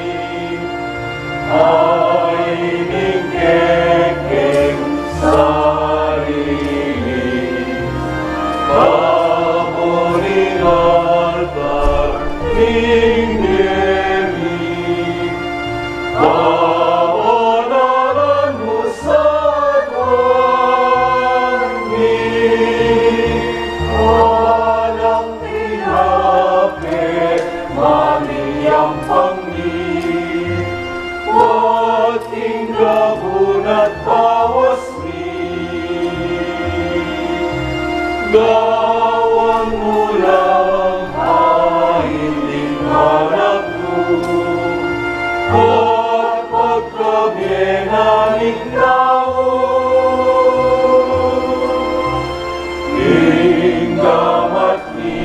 ay ning kekeng sarili, babo ning altar ning bie mi, pabanalan mu sa aduan mi, alang tinape, mani ampang mi, at ing gabun at bawas mi, gawan mu lang ain ning anak mu, at pagkabie na ning tau, ing gamat mi,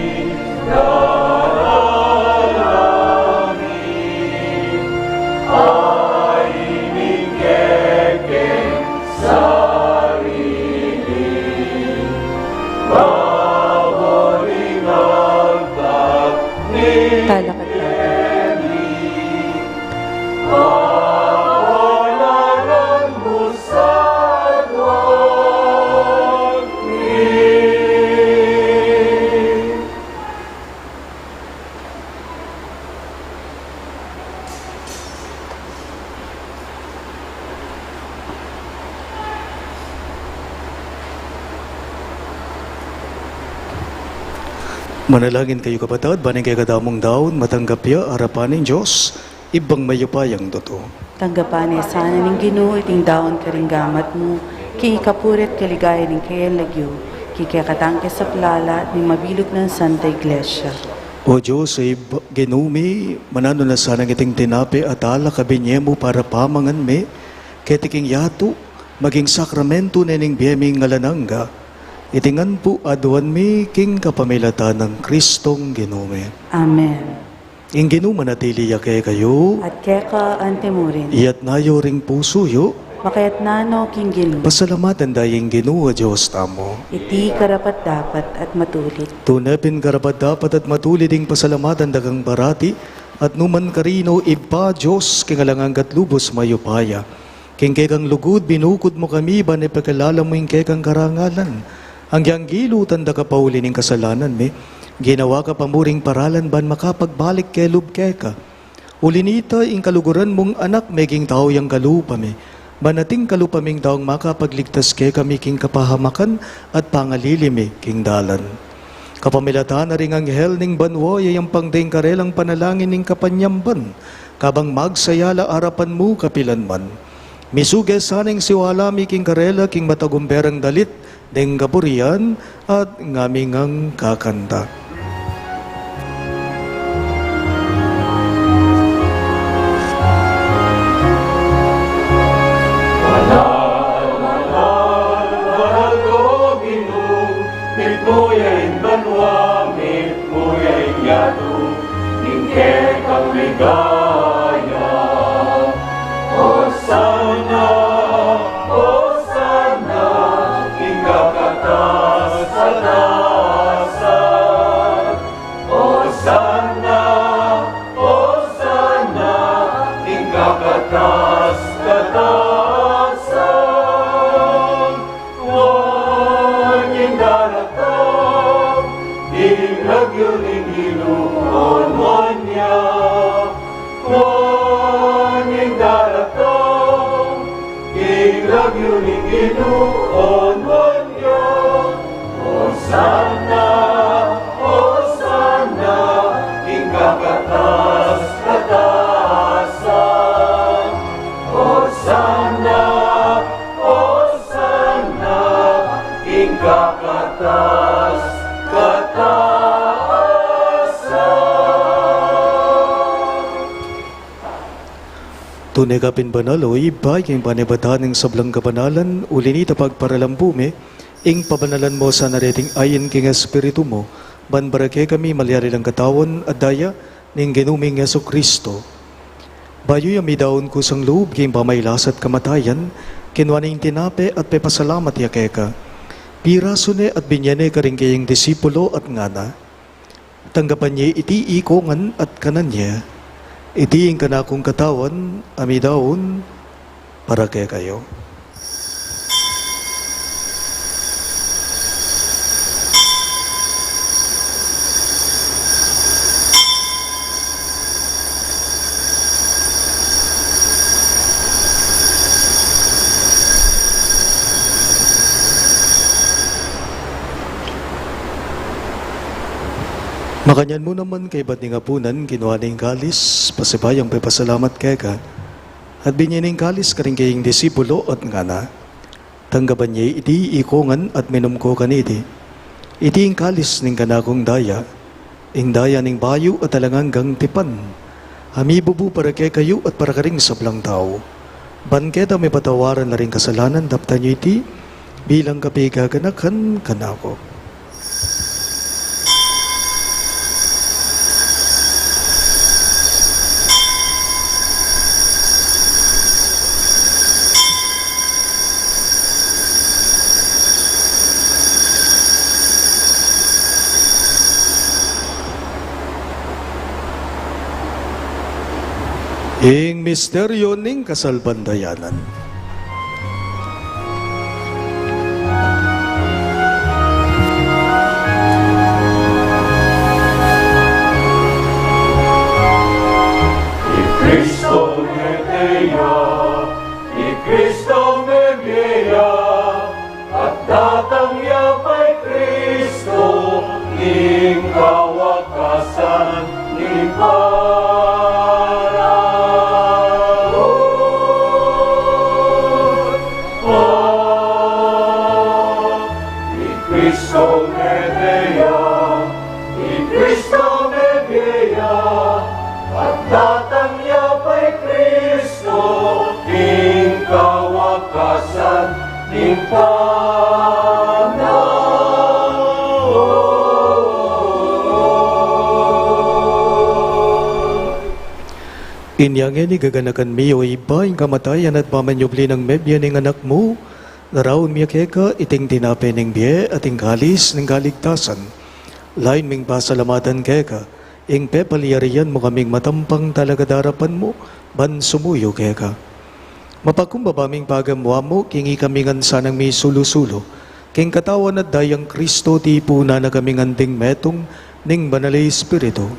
dalala mi, ay ning kekeng sarili, babo ning altar ning Talakad tayo. Manalangin kayu, kapatad, ban ing kekatamung daun matanggap ya arapan ning Dios, Ibpang mayupayang tutu. Tanggapan na sana ning Ginu iting daun karing gamat mu, king ikapuri at kaligayan ning kayang lagyu, king kekatang kasaplalan ning mabilug nang Santa Iglesia. O Dios, Ibpa, Ginu mi, mananu na sana iting tinape at alak a binie mu para pamangan mi, keti king yatu, maging sakramentu ne ning bie ming alang angga. Iti ngan pu aduan mi king kapamilatan nang Kristong Ginu mi. Amen. Ing Ginu manatili ya kekayu. At keka antimurin. Iyatas yu ring pusu yu. Makayatas no king Ginu. Pasalamatan da ing Ginu a Dios tamu. Iti karapat-dapat at matulid. Tune pin karapat-dapat at matulid ing pasalamatan da kang parati, at nukarin man, Ibpa, Dios king alang angga at lubus mayupaya. King kekang lugud, binukud mu kami, ban ipakilala mu ing kekang karangalan. Agyang gilutan da ka pauli ning kasalanan mi, ginawa ka pa mu ring paralan ban makapagbalik kelub keka. Uli na nita, ing kaluguran mung Anak meging tau yang kalupa mi, ban ating kalupa ming taung makapagligtas kekami king kapahamakan at pangalili mi king dalan. Kapamilatan na ring anghel ning banua, yayampang da ing karelang panalangin ning kapanyamban, kabang magsaya la arapan mu kapilan man. Misuge sana ing siwala mi king karela king matagumberang dalit ning kapurian at ngaming kakanta. Banal, banal, banal ka, O Ginu, mitmu ya ing banua, mitmu ya ing yatu, king kekang ligaya. Osana, Osana, king kakatas-katasan. Osana, Osana, king kakatas-katasan. Nuan ya ing daratang, ing lagyu ning Ginu, o nuan ya. Nuan ya ing daratang, ing lagyu ning Ginu, o nuan ya. Osana, Osana, king kakatas-katasan. Osana, Osana, king kakatas-katasan. Tune ka pin banal, o Ibpa, king panibatan ning sablang kabanalan, uli na nita pagparalampu mi, ing pabanalan mu sana reting ain king Espiritu mu, ban para kekami malyari lang katawan at daya ning Ginu ming Jesucristo. Bayu ya midaun kusang lub king pamailas at kamatayan, kinua ne ing tinape at pepasalamat ya keka. Pirasu ne at binie ne karing kayang disipulo at ngana: Tanggapan ye iti ikongan at kanan ye. Iti ing kanakung katawan a midaun para kekayu. Makanyan mu naman kaybat ning apunan, kinua ne ing kalis, pasibayu yang pepasalamat keka, at binie ne ing kalis karing kayang disipulo at ngana: Tanggapan ye iti ikongan at minum ko kaniti. Iti ing kalis ning kanakung daya, ing daya ning bayu at alang anggang tipan, a mibubu para kekayu at para karing sablang tau. Ban keta mipatawaran la ring kasalanan, daptan yu iti bilang kapigaganakan kanaku. Ing misteryu ning kasalpantayanan. I Kristo mete ya, i Kristo mebie ya, at datang ya pa i Kristo ning Kasan ning paraun. Ah, i Kristo mebie ya, i Kristo mebie ya, at datang ya pa i Kristo, ing kawakasan ning panaun. Inya ngeni gaganakan mi, o Ibpa, ing kamatayan at pamanyubli nang mebie ning Anak mu, daraun mi ya keka iting tinape ning bie at ing kalis ning kaligtasan. Lain ming pasalamatan keka ing pepalyarian mu kaming matampang talakad king arapan mu ban sumuyu keka. Mapakumbaba ming pagamuan mu king ikami ngan sanang misulu-sulu king katawan at dayang Kristo, tipunan na kaming anting metung ning Banal a Espiritu.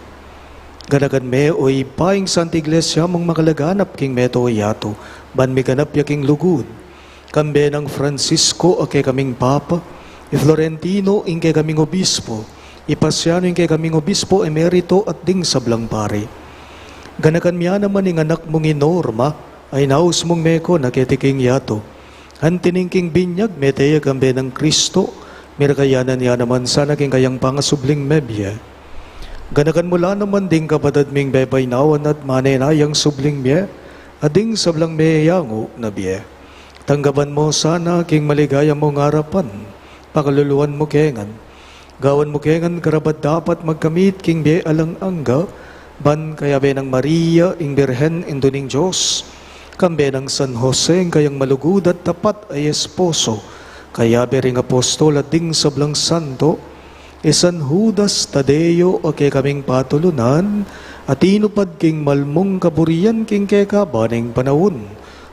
Ganakan me, o Ibpa, ing Santa Iglesia mung makalaganap king mabilug a yatu, ban miganap ya king lugud. Kambe nang Francisco a kekaming Papa, i Florentino ing kekaming Obispo, i Pasiano ing kekaming Obispo Emerito at ding sablang pari. Ganakan mu ya naman ing anak mung i Norma, a inaus mung meko na keti king yatu. Anti ning king binyag mete ya kambe nang Kristo, mirakayanan ya naman sana king kayang pangasubling mebie. Ganakan mu la naman ding kapatad ming pepainawan at manenayang subling mie, at ding sablang meyangu na bie. Tanggapan mu sana king maligaya mung arapan, pakaluluan mu ke ngan. Gawan mu ke ngan karapat-dapat magkamit king bie alang angga, ban kayabe nang Maria, ing Birhen, Indu ning Dios, kambe nang San Jose, ing kayang malugud at tapat a esposo, kayabe ring apostol at ding sablang santo, i San Judas Tadeo a kekaming patulunan, a tinupad king malmung kaburian king kekaban ning panaun.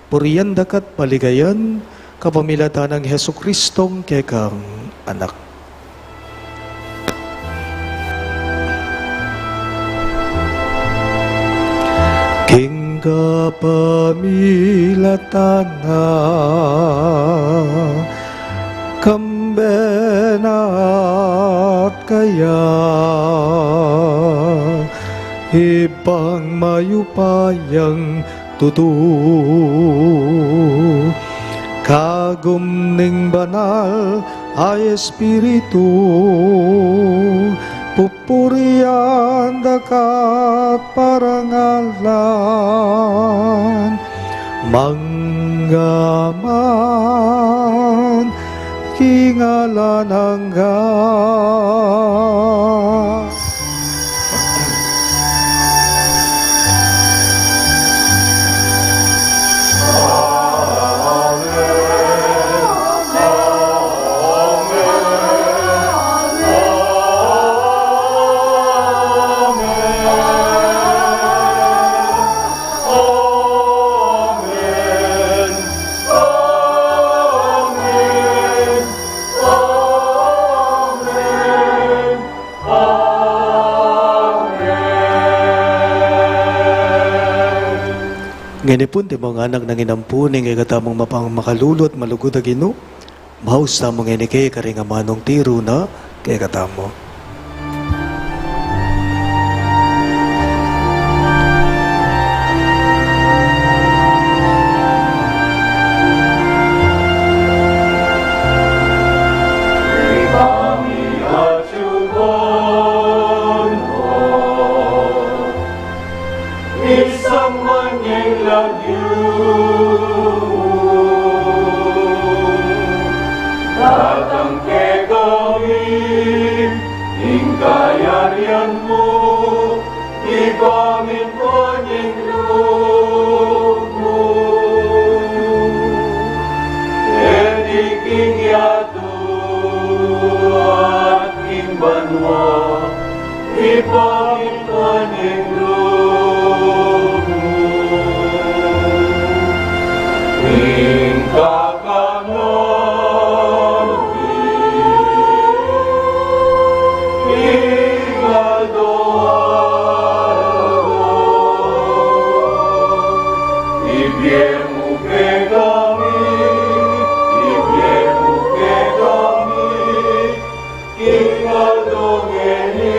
Purian da ka at paligayan, kapamilatan nang Jesucristong kekang Anak. King kapamilatan na, kambe na at kaya, Ibpang mayupayang tutu, kagum ning Banal a Espiritu, pupurian da ka at parangalan, mangga man king alang angga. Amen. Amen. Amen. Ngeni pu, antimong anak, nang inampunan ning kekatamung mapamakalulu at malugud a Ginu, maus tamu ngeni kaya karing amanung tiru na kekatamu. Isang manyang lagyu, datang kekami ing kayarian mu, ipamintuan ing lub mu, keti king yatu at king banua. Ipamintuan ing lub mu. Ing kakanan mi king aldo-aldo, ibie mu kekami, ibie mu kekami, king aldo ngeni.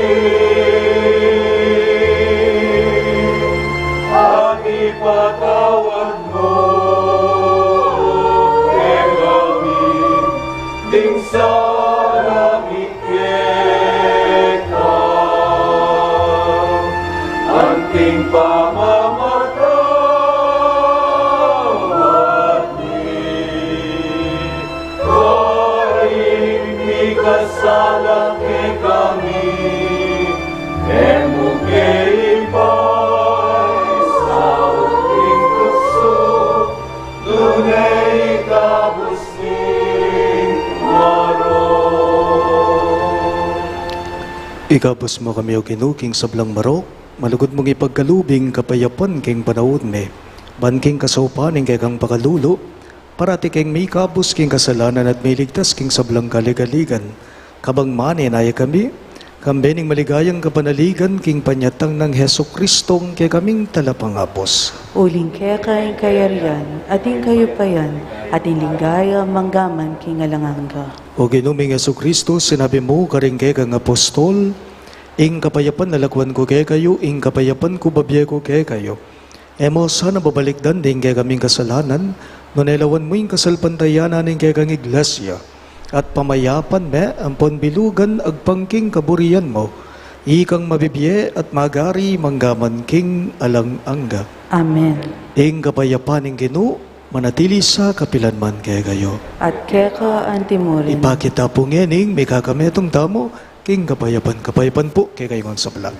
Pamamatawad mi karing mikasala kekami, e mu ke ipaisaul king tuksu, nune ikabus king marok. Ikabus mu kami, O Ginu, king sablang marok, malugud mung ipagkalub ing kapayapan king panaun mi, ban king kasaupan ning kekang pakalulu, parati keng mikabus king kasalanan at miligtas king sablang kaligaligan, kabang manenaya kami, kambe ning maligayang kapanaligan king panyatang nang Jesucristo, ing kekaming Talapangabus. Uling keka ing kayarian, at ing kayupayan, at ing ligaya, mangga man king alang angga. O Ginu ming Jesucristo, sinabi mu karing kekang apostol, ing kapayapan lalakwan ku kekayu, ing kapayapan ku babie ku kekayu. E mu sana babalikdan ding kekaming kasalanan, nune lawan mu ing kasalpantayanan ning kekang Iglesia, at pamayapan me ampon bilugan agpang king kaburian mu, ikang mabibie at magari mangga man king alang angga. Amen. Ing kapayapan ning Ginu manatili sa kapilan man kekayu. At keka antimurin. Ipakit ta pu ngening mikakametung tamu king kapayapan. Kapayapan pu kekayu ngan sabla.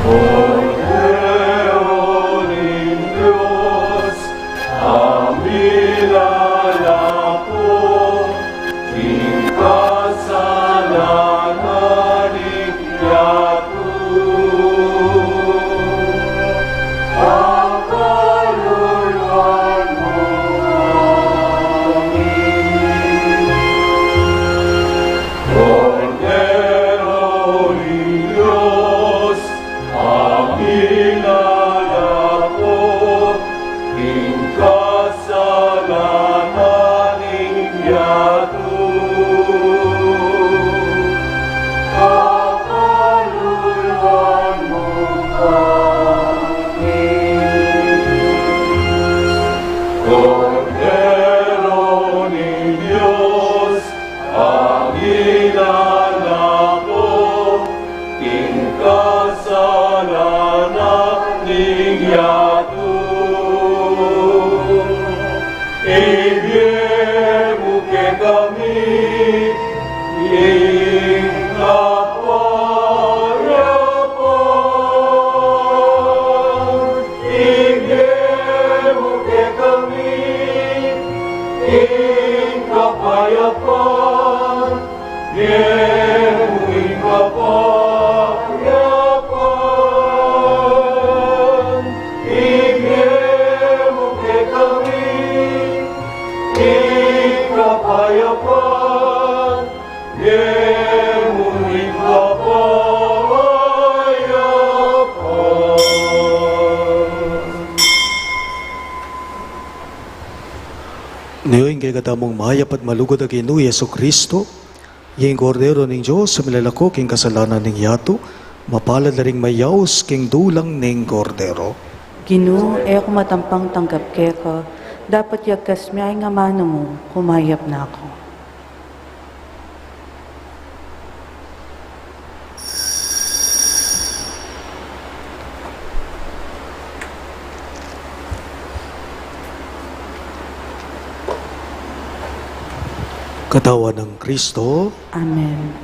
Kordero ning Dios, a minalako king kasalanan ning yatu. Pakaluluan mu kami. Kordero ning Dios, a minalako king kasalanan ning yatu. Ibie mu kekami ing kapayapan. Ibie mu kekami ing kapayapan. Ibie mu ing kapayapan. Ibie mu kekami ing kapayapan. Ibie mu ing kapayapan. Nune ing kekatamung mayap at malugud a Ginu Jesucristo, ing Kordero ning Dios, a milalako king kasalanan ning yatu, mapalad la ring mayaus king dulang ning Kordero. Ginu, e ku matampang tanggap keka, dapot yagkas me ing amanu mu, kumayap na ku. Katawan nang Kristo. Amen.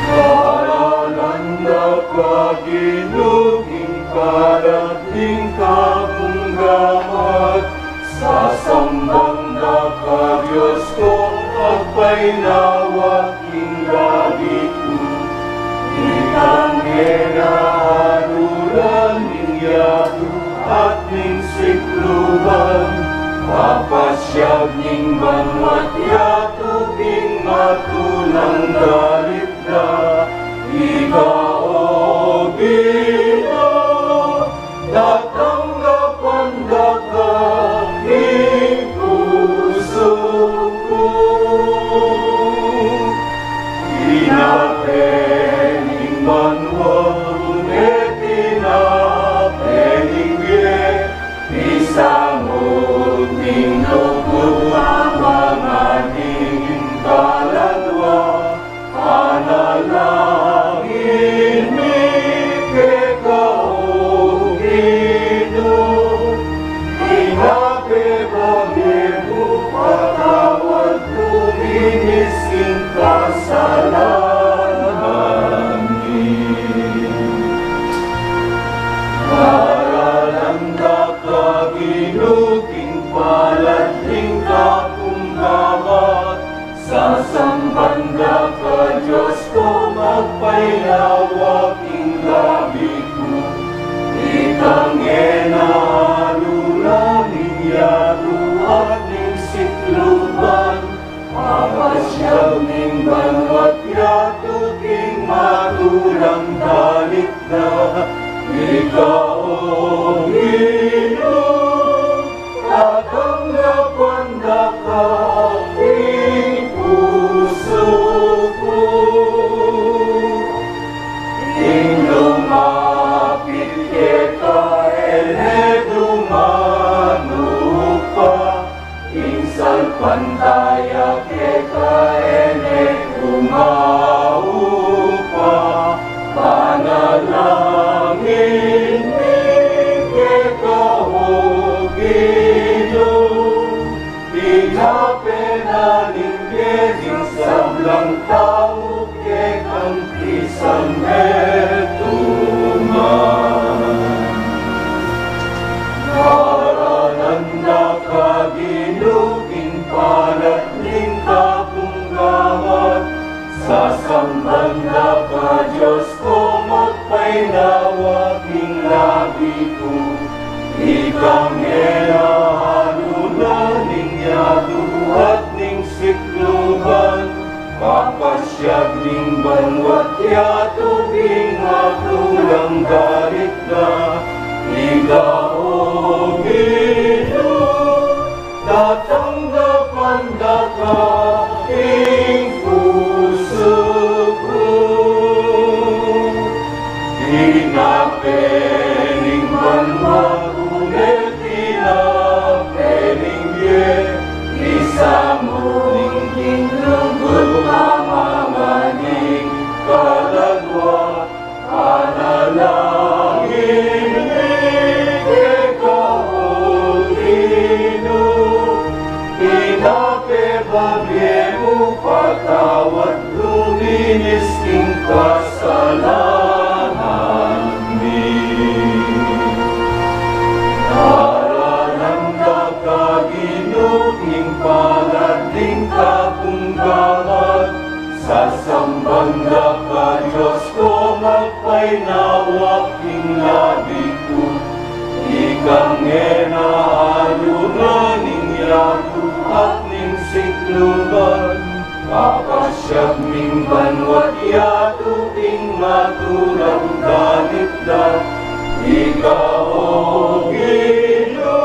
Daralan da ka Ginu king palat ning kapung gamat, sasamban da ka Dios ku, magpainawa king labi ku. Ikang e na anulan ning yatu at ning sikluban, papasyag ning banua't yatu king matulang dalit na. Ika, o Ginu, tatanggapan da ka king pusu ku. Tinape ning banua, tinape ning bie, misamut ning lugud, pamamaning kaladua. Panalangin mi keka, o Ginu, tinape bage mu patawad, luminis king kasalanan mi. Daralan da ka Ginu king palat ning kapung gamat, sasamban da ka Dios ku, magpainawa king labi ku. Ikang e na anulan ning yatu at ning sikluban, papasyag ning banua't yatu king matulang dalit na. Ika, o Ginu, tatanggapan da ka king pusu ku. Ing lumapit keka e ne dumanu pa, ing salpantaya keka e ne dumanu pa. Panalangin mi keka, o Ginu, tinape na ning bie ning sablang tau kekang pisan metung man. Daralan da ka Ginu king palat ning kapung gamat, sasamban da ka Dios ku, magpainawa king labi ku. Ikang e na anulan ning yatu at ning sikluban, papasyag ning banua't yatu king matulang dalit na. Ika, o Ginu, tatanggapan da ka king pusu ku. Tinape ning banua ku, tinape ning bie, misamut ning lugud, pamamaning kaladua. Panalangin mi keka, o Ginu, tinape bage mu patawad, luminis king kasalanan mi. Daralan da ka Ginu king Palad ning kapung gamat, sasamban da ka Dios ko, magpainawa king labi ku. Ikang e na alungan ning yatu at ning sikluban, papasyag ning banua't yatu king matulang danit da. Ika, O Ginu,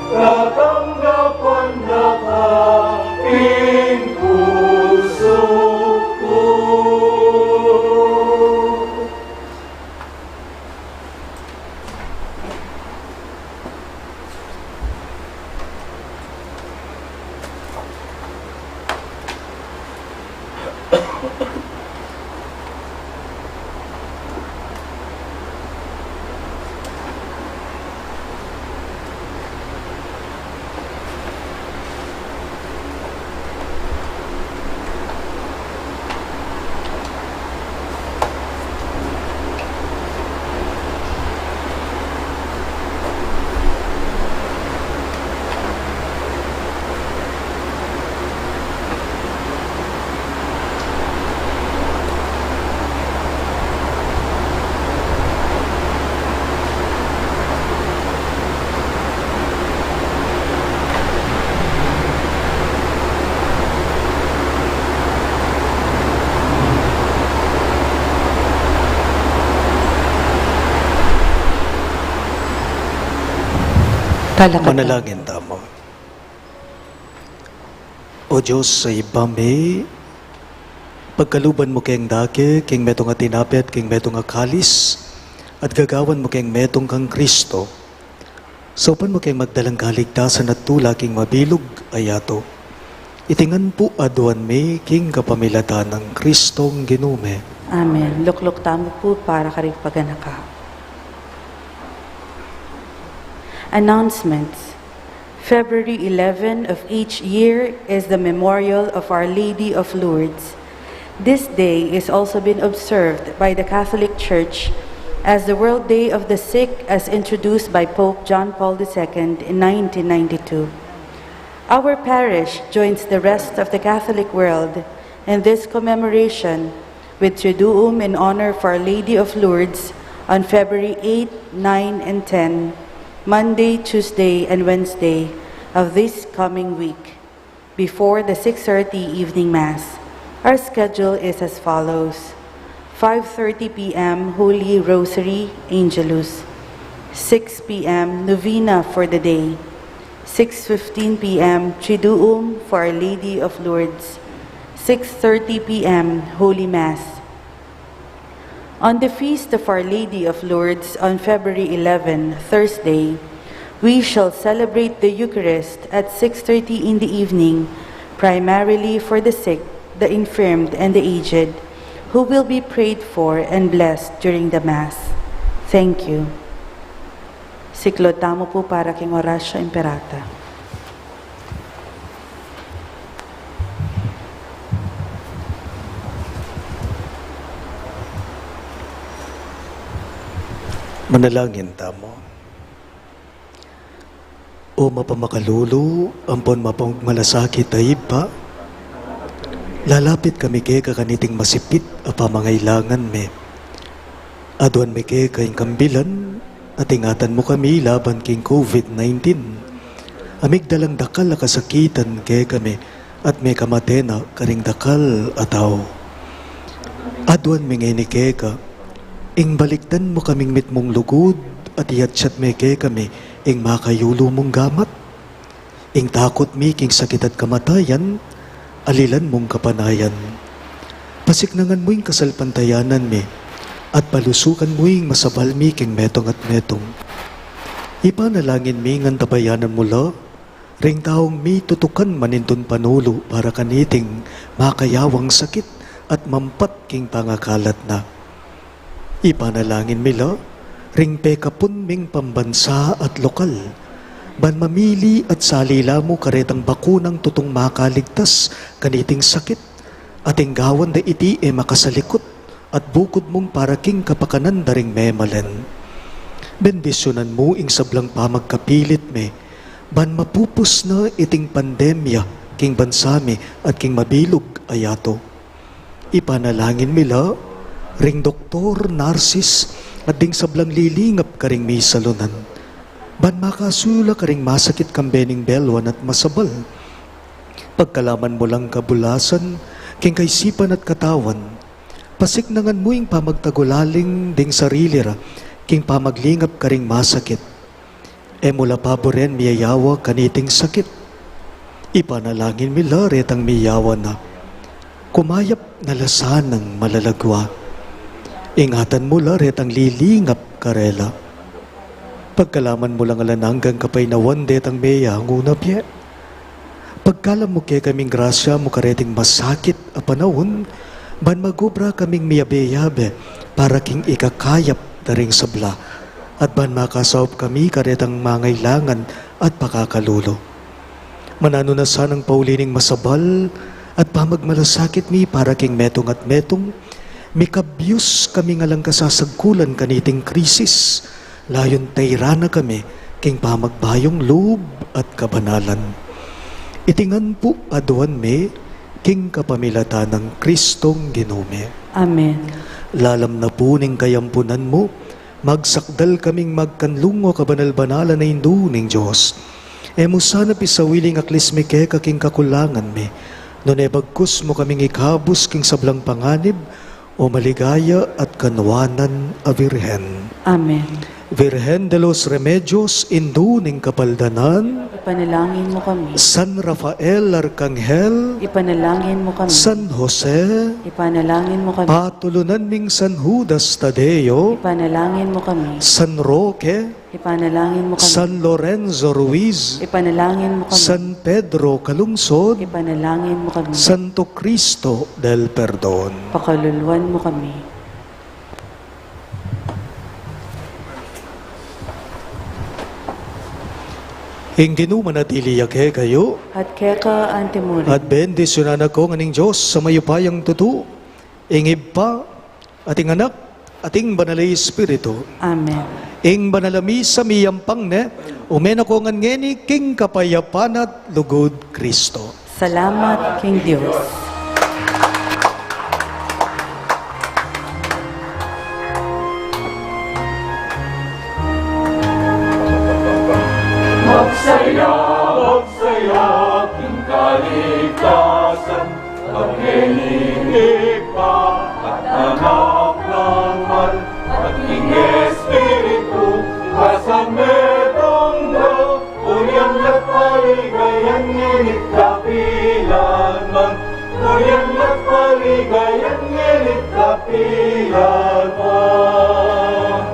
tatanggapan da ka king pusu ku. Talakad. Manalangin tamu. O Dios a Ibpa mi, pagkaluban mu keng dake king metung a tinape at king metung a kalis, at gagawan mu keng metung kang Kristo. Saupan mu keng magdalang kaligtasan at tula king mabilug a yatu. Iti ngan pu aduan mi king kapamilatan nang Kristong Ginu mi. Amen. Lukluk tamu pu para karing paganaka. Announcements. February eleven of each year is the memorial of Our Lady of Lourdes. This day is also been observed by the Catholic Church as the World Day of the Sick, as introduced by Pope John Paul the Second in nineteen ninety-two. Our parish joins the rest of the Catholic world in this commemoration with Triduum in honor of Our Lady of Lourdes on February eight, nine, and ten, Monday, Tuesday, and Wednesday of this coming week, before the six thirty evening Mass. Our schedule is as follows: five thirty p m, Holy Rosary Angelus; six p m, Novena for the day; six fifteen p m, Triduum for Our Lady of Lourdes; six thirty p m, Holy Mass. On the Feast of Our Lady of Lourdes on February eleven, Thursday, we shall celebrate the Eucharist at six thirty in the evening, primarily for the sick, the infirmed, and the aged, who will be prayed for and blessed during the Mass. Thank you. Siklaud tamu pu para king Oratio Imperata. Manalangin tamu. O mapamakalulu ampon mapagmalasakit a Ibpa, lalapit kami keka kaniting masipit a pamangailangan mi. Aduan mi keka ing kambilan, at ingatan mu kami laban king COVID nineteen, a migdalang dakal a kasakitan kekami, at mekamate na karing dakal a tau. Aduan mi ngeni keka, ing balikdan mu kaming mitmung lugud, at iyatsat me kekami ing makayulu mung gamat. Ing takut mi king sakit at kamatayan, alilan mung kapanayan. Pasiknangan mu ing kasalpantayanan mi, at palusukan mu ing masabal mi king metung at metung. Ipanalangin mi ngan tabayanan mu la ring taung mitutukan manintun panulu para kaniting makayawang sakit at mampat king pangakalat na. Ipanalangin mi la ring pekapun ming pambansa at lokal, ban mamili at salila mu karetang bakunang tutung makaligtas kaniting sakit, at ing gawan da iti e makasalikut at bukud mung para king kapakanan da ring memalen. Bendisyunan mu ing sablang pamagkapilit mi, Ban mapupus na iting pandemya king bansa mi at king mabilug a yatu. Ipanalangin mi la ring doktor, narsis, at ding sablang lilingap karing misalunan. Ban makasuyu la karing masakit kambe ning belwan at masabal. Pagkalaman mu lang kabulasan king kaisipan at katawan. Pasiknangan mu ing pamagtagulaling ding sarili ra king pamaglingap karing masakit. E mu la paburen miyayawa kaniting sakit. Ipanalangin mi la retang miyawa na. Kumayap na la sanang malalagwa. Ingatan mu la retang lilingap karela. Pagkalaman mu lang alang anggang kapaynawan detang meyangu na bie. Pagkalam mu kekaming grasya mu kareting masakit a panaun, ban magobra kaming miyabe-yabe para king ikakayap da ring sabla, at ban makasaup kami karetang mangailangan at pakakalulu. Mananu na sanang pauli ning masabal at pamagmalasakit mi para king metung at metung, mikabyus kaming alang kasasagkulan kaniting krisis, layun tairan na kami king pamagbayung lub at kabanalan. Iti ngan pu aduan mi king kapamilatan nang Kristong Ginu mi. Amen. Lalam na pu ning kayampunan mu, magsakdal kaming magkanlung, o kabanal-banalan a Indu ning Dios. E mu sana pisawili ing aklis mi keka king kakulangan mi, nune bagkus mu kaming ikabus king sablang panganib, o maligaya at kanuanan a Virgen. Amen. Virgen de los Remedios, Indu ning Kapaldanan. Ipanalangin mu kami. San Rafael Arkanghel. Ipanalangin mu kami. San Jose. Ipanalangin mu kami. Patulunan ning San Judas Tadeo. Ipanalangin mu kami. San Roque. Ipanalangin mu kami. San Lorenzo Ruiz. Ipanalangin mu kami. San Pedro Calungsod. Ipanalangin mu kami. Santo Cristo del Perdon. Pakaluluan mu kami. Ing Ginu manatili ya kekayu. At keka antimurin. At bendisyunan na kayu ngan ning Dios a mayupayang tutu, ing Ibpa, at ing Anak, at ing Banal a Espiritu. Amen. Ing Banal a Misa miyampang ne, ume na ko ngan ngeni king kapayapan at lugud Kristo. Salamat king Dios. Magsaya, magsaya king kaligtasan, Ibpa, at Anak nang Banal, at king Espiritu, kasametung da, purian at paligayan ngeni at kapilan man, purian at paligayan ngeni at kapilan man.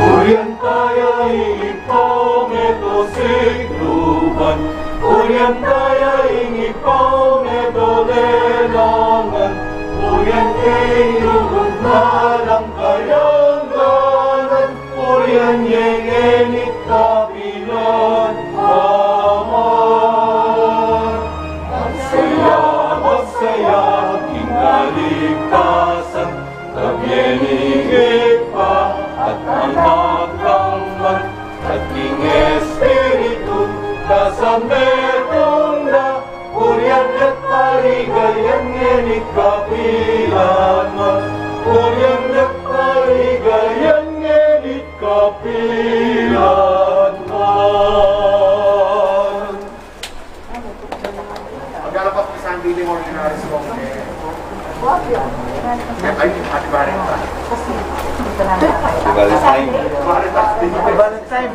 Purian taya ing Ibpa, meto sigluban. Purian taya ing Ibpa, meto lelangan. Purian ke ing lugud na alang kayangganan. Purian ye ngeni at kapilan man. Magsaya, magsaya king kaligtasan, kabie ning Ibpa at Anak nang Banal, at king Espiritu, kasametung da, purian at paligayan ngeni at kapilan man, purian at paligayan ngeni at kapilan man. Maglalabas ni San Billy Ordinary Song, eh. Ay, Happy Valentine. Happy Valentine. Happy Valentine.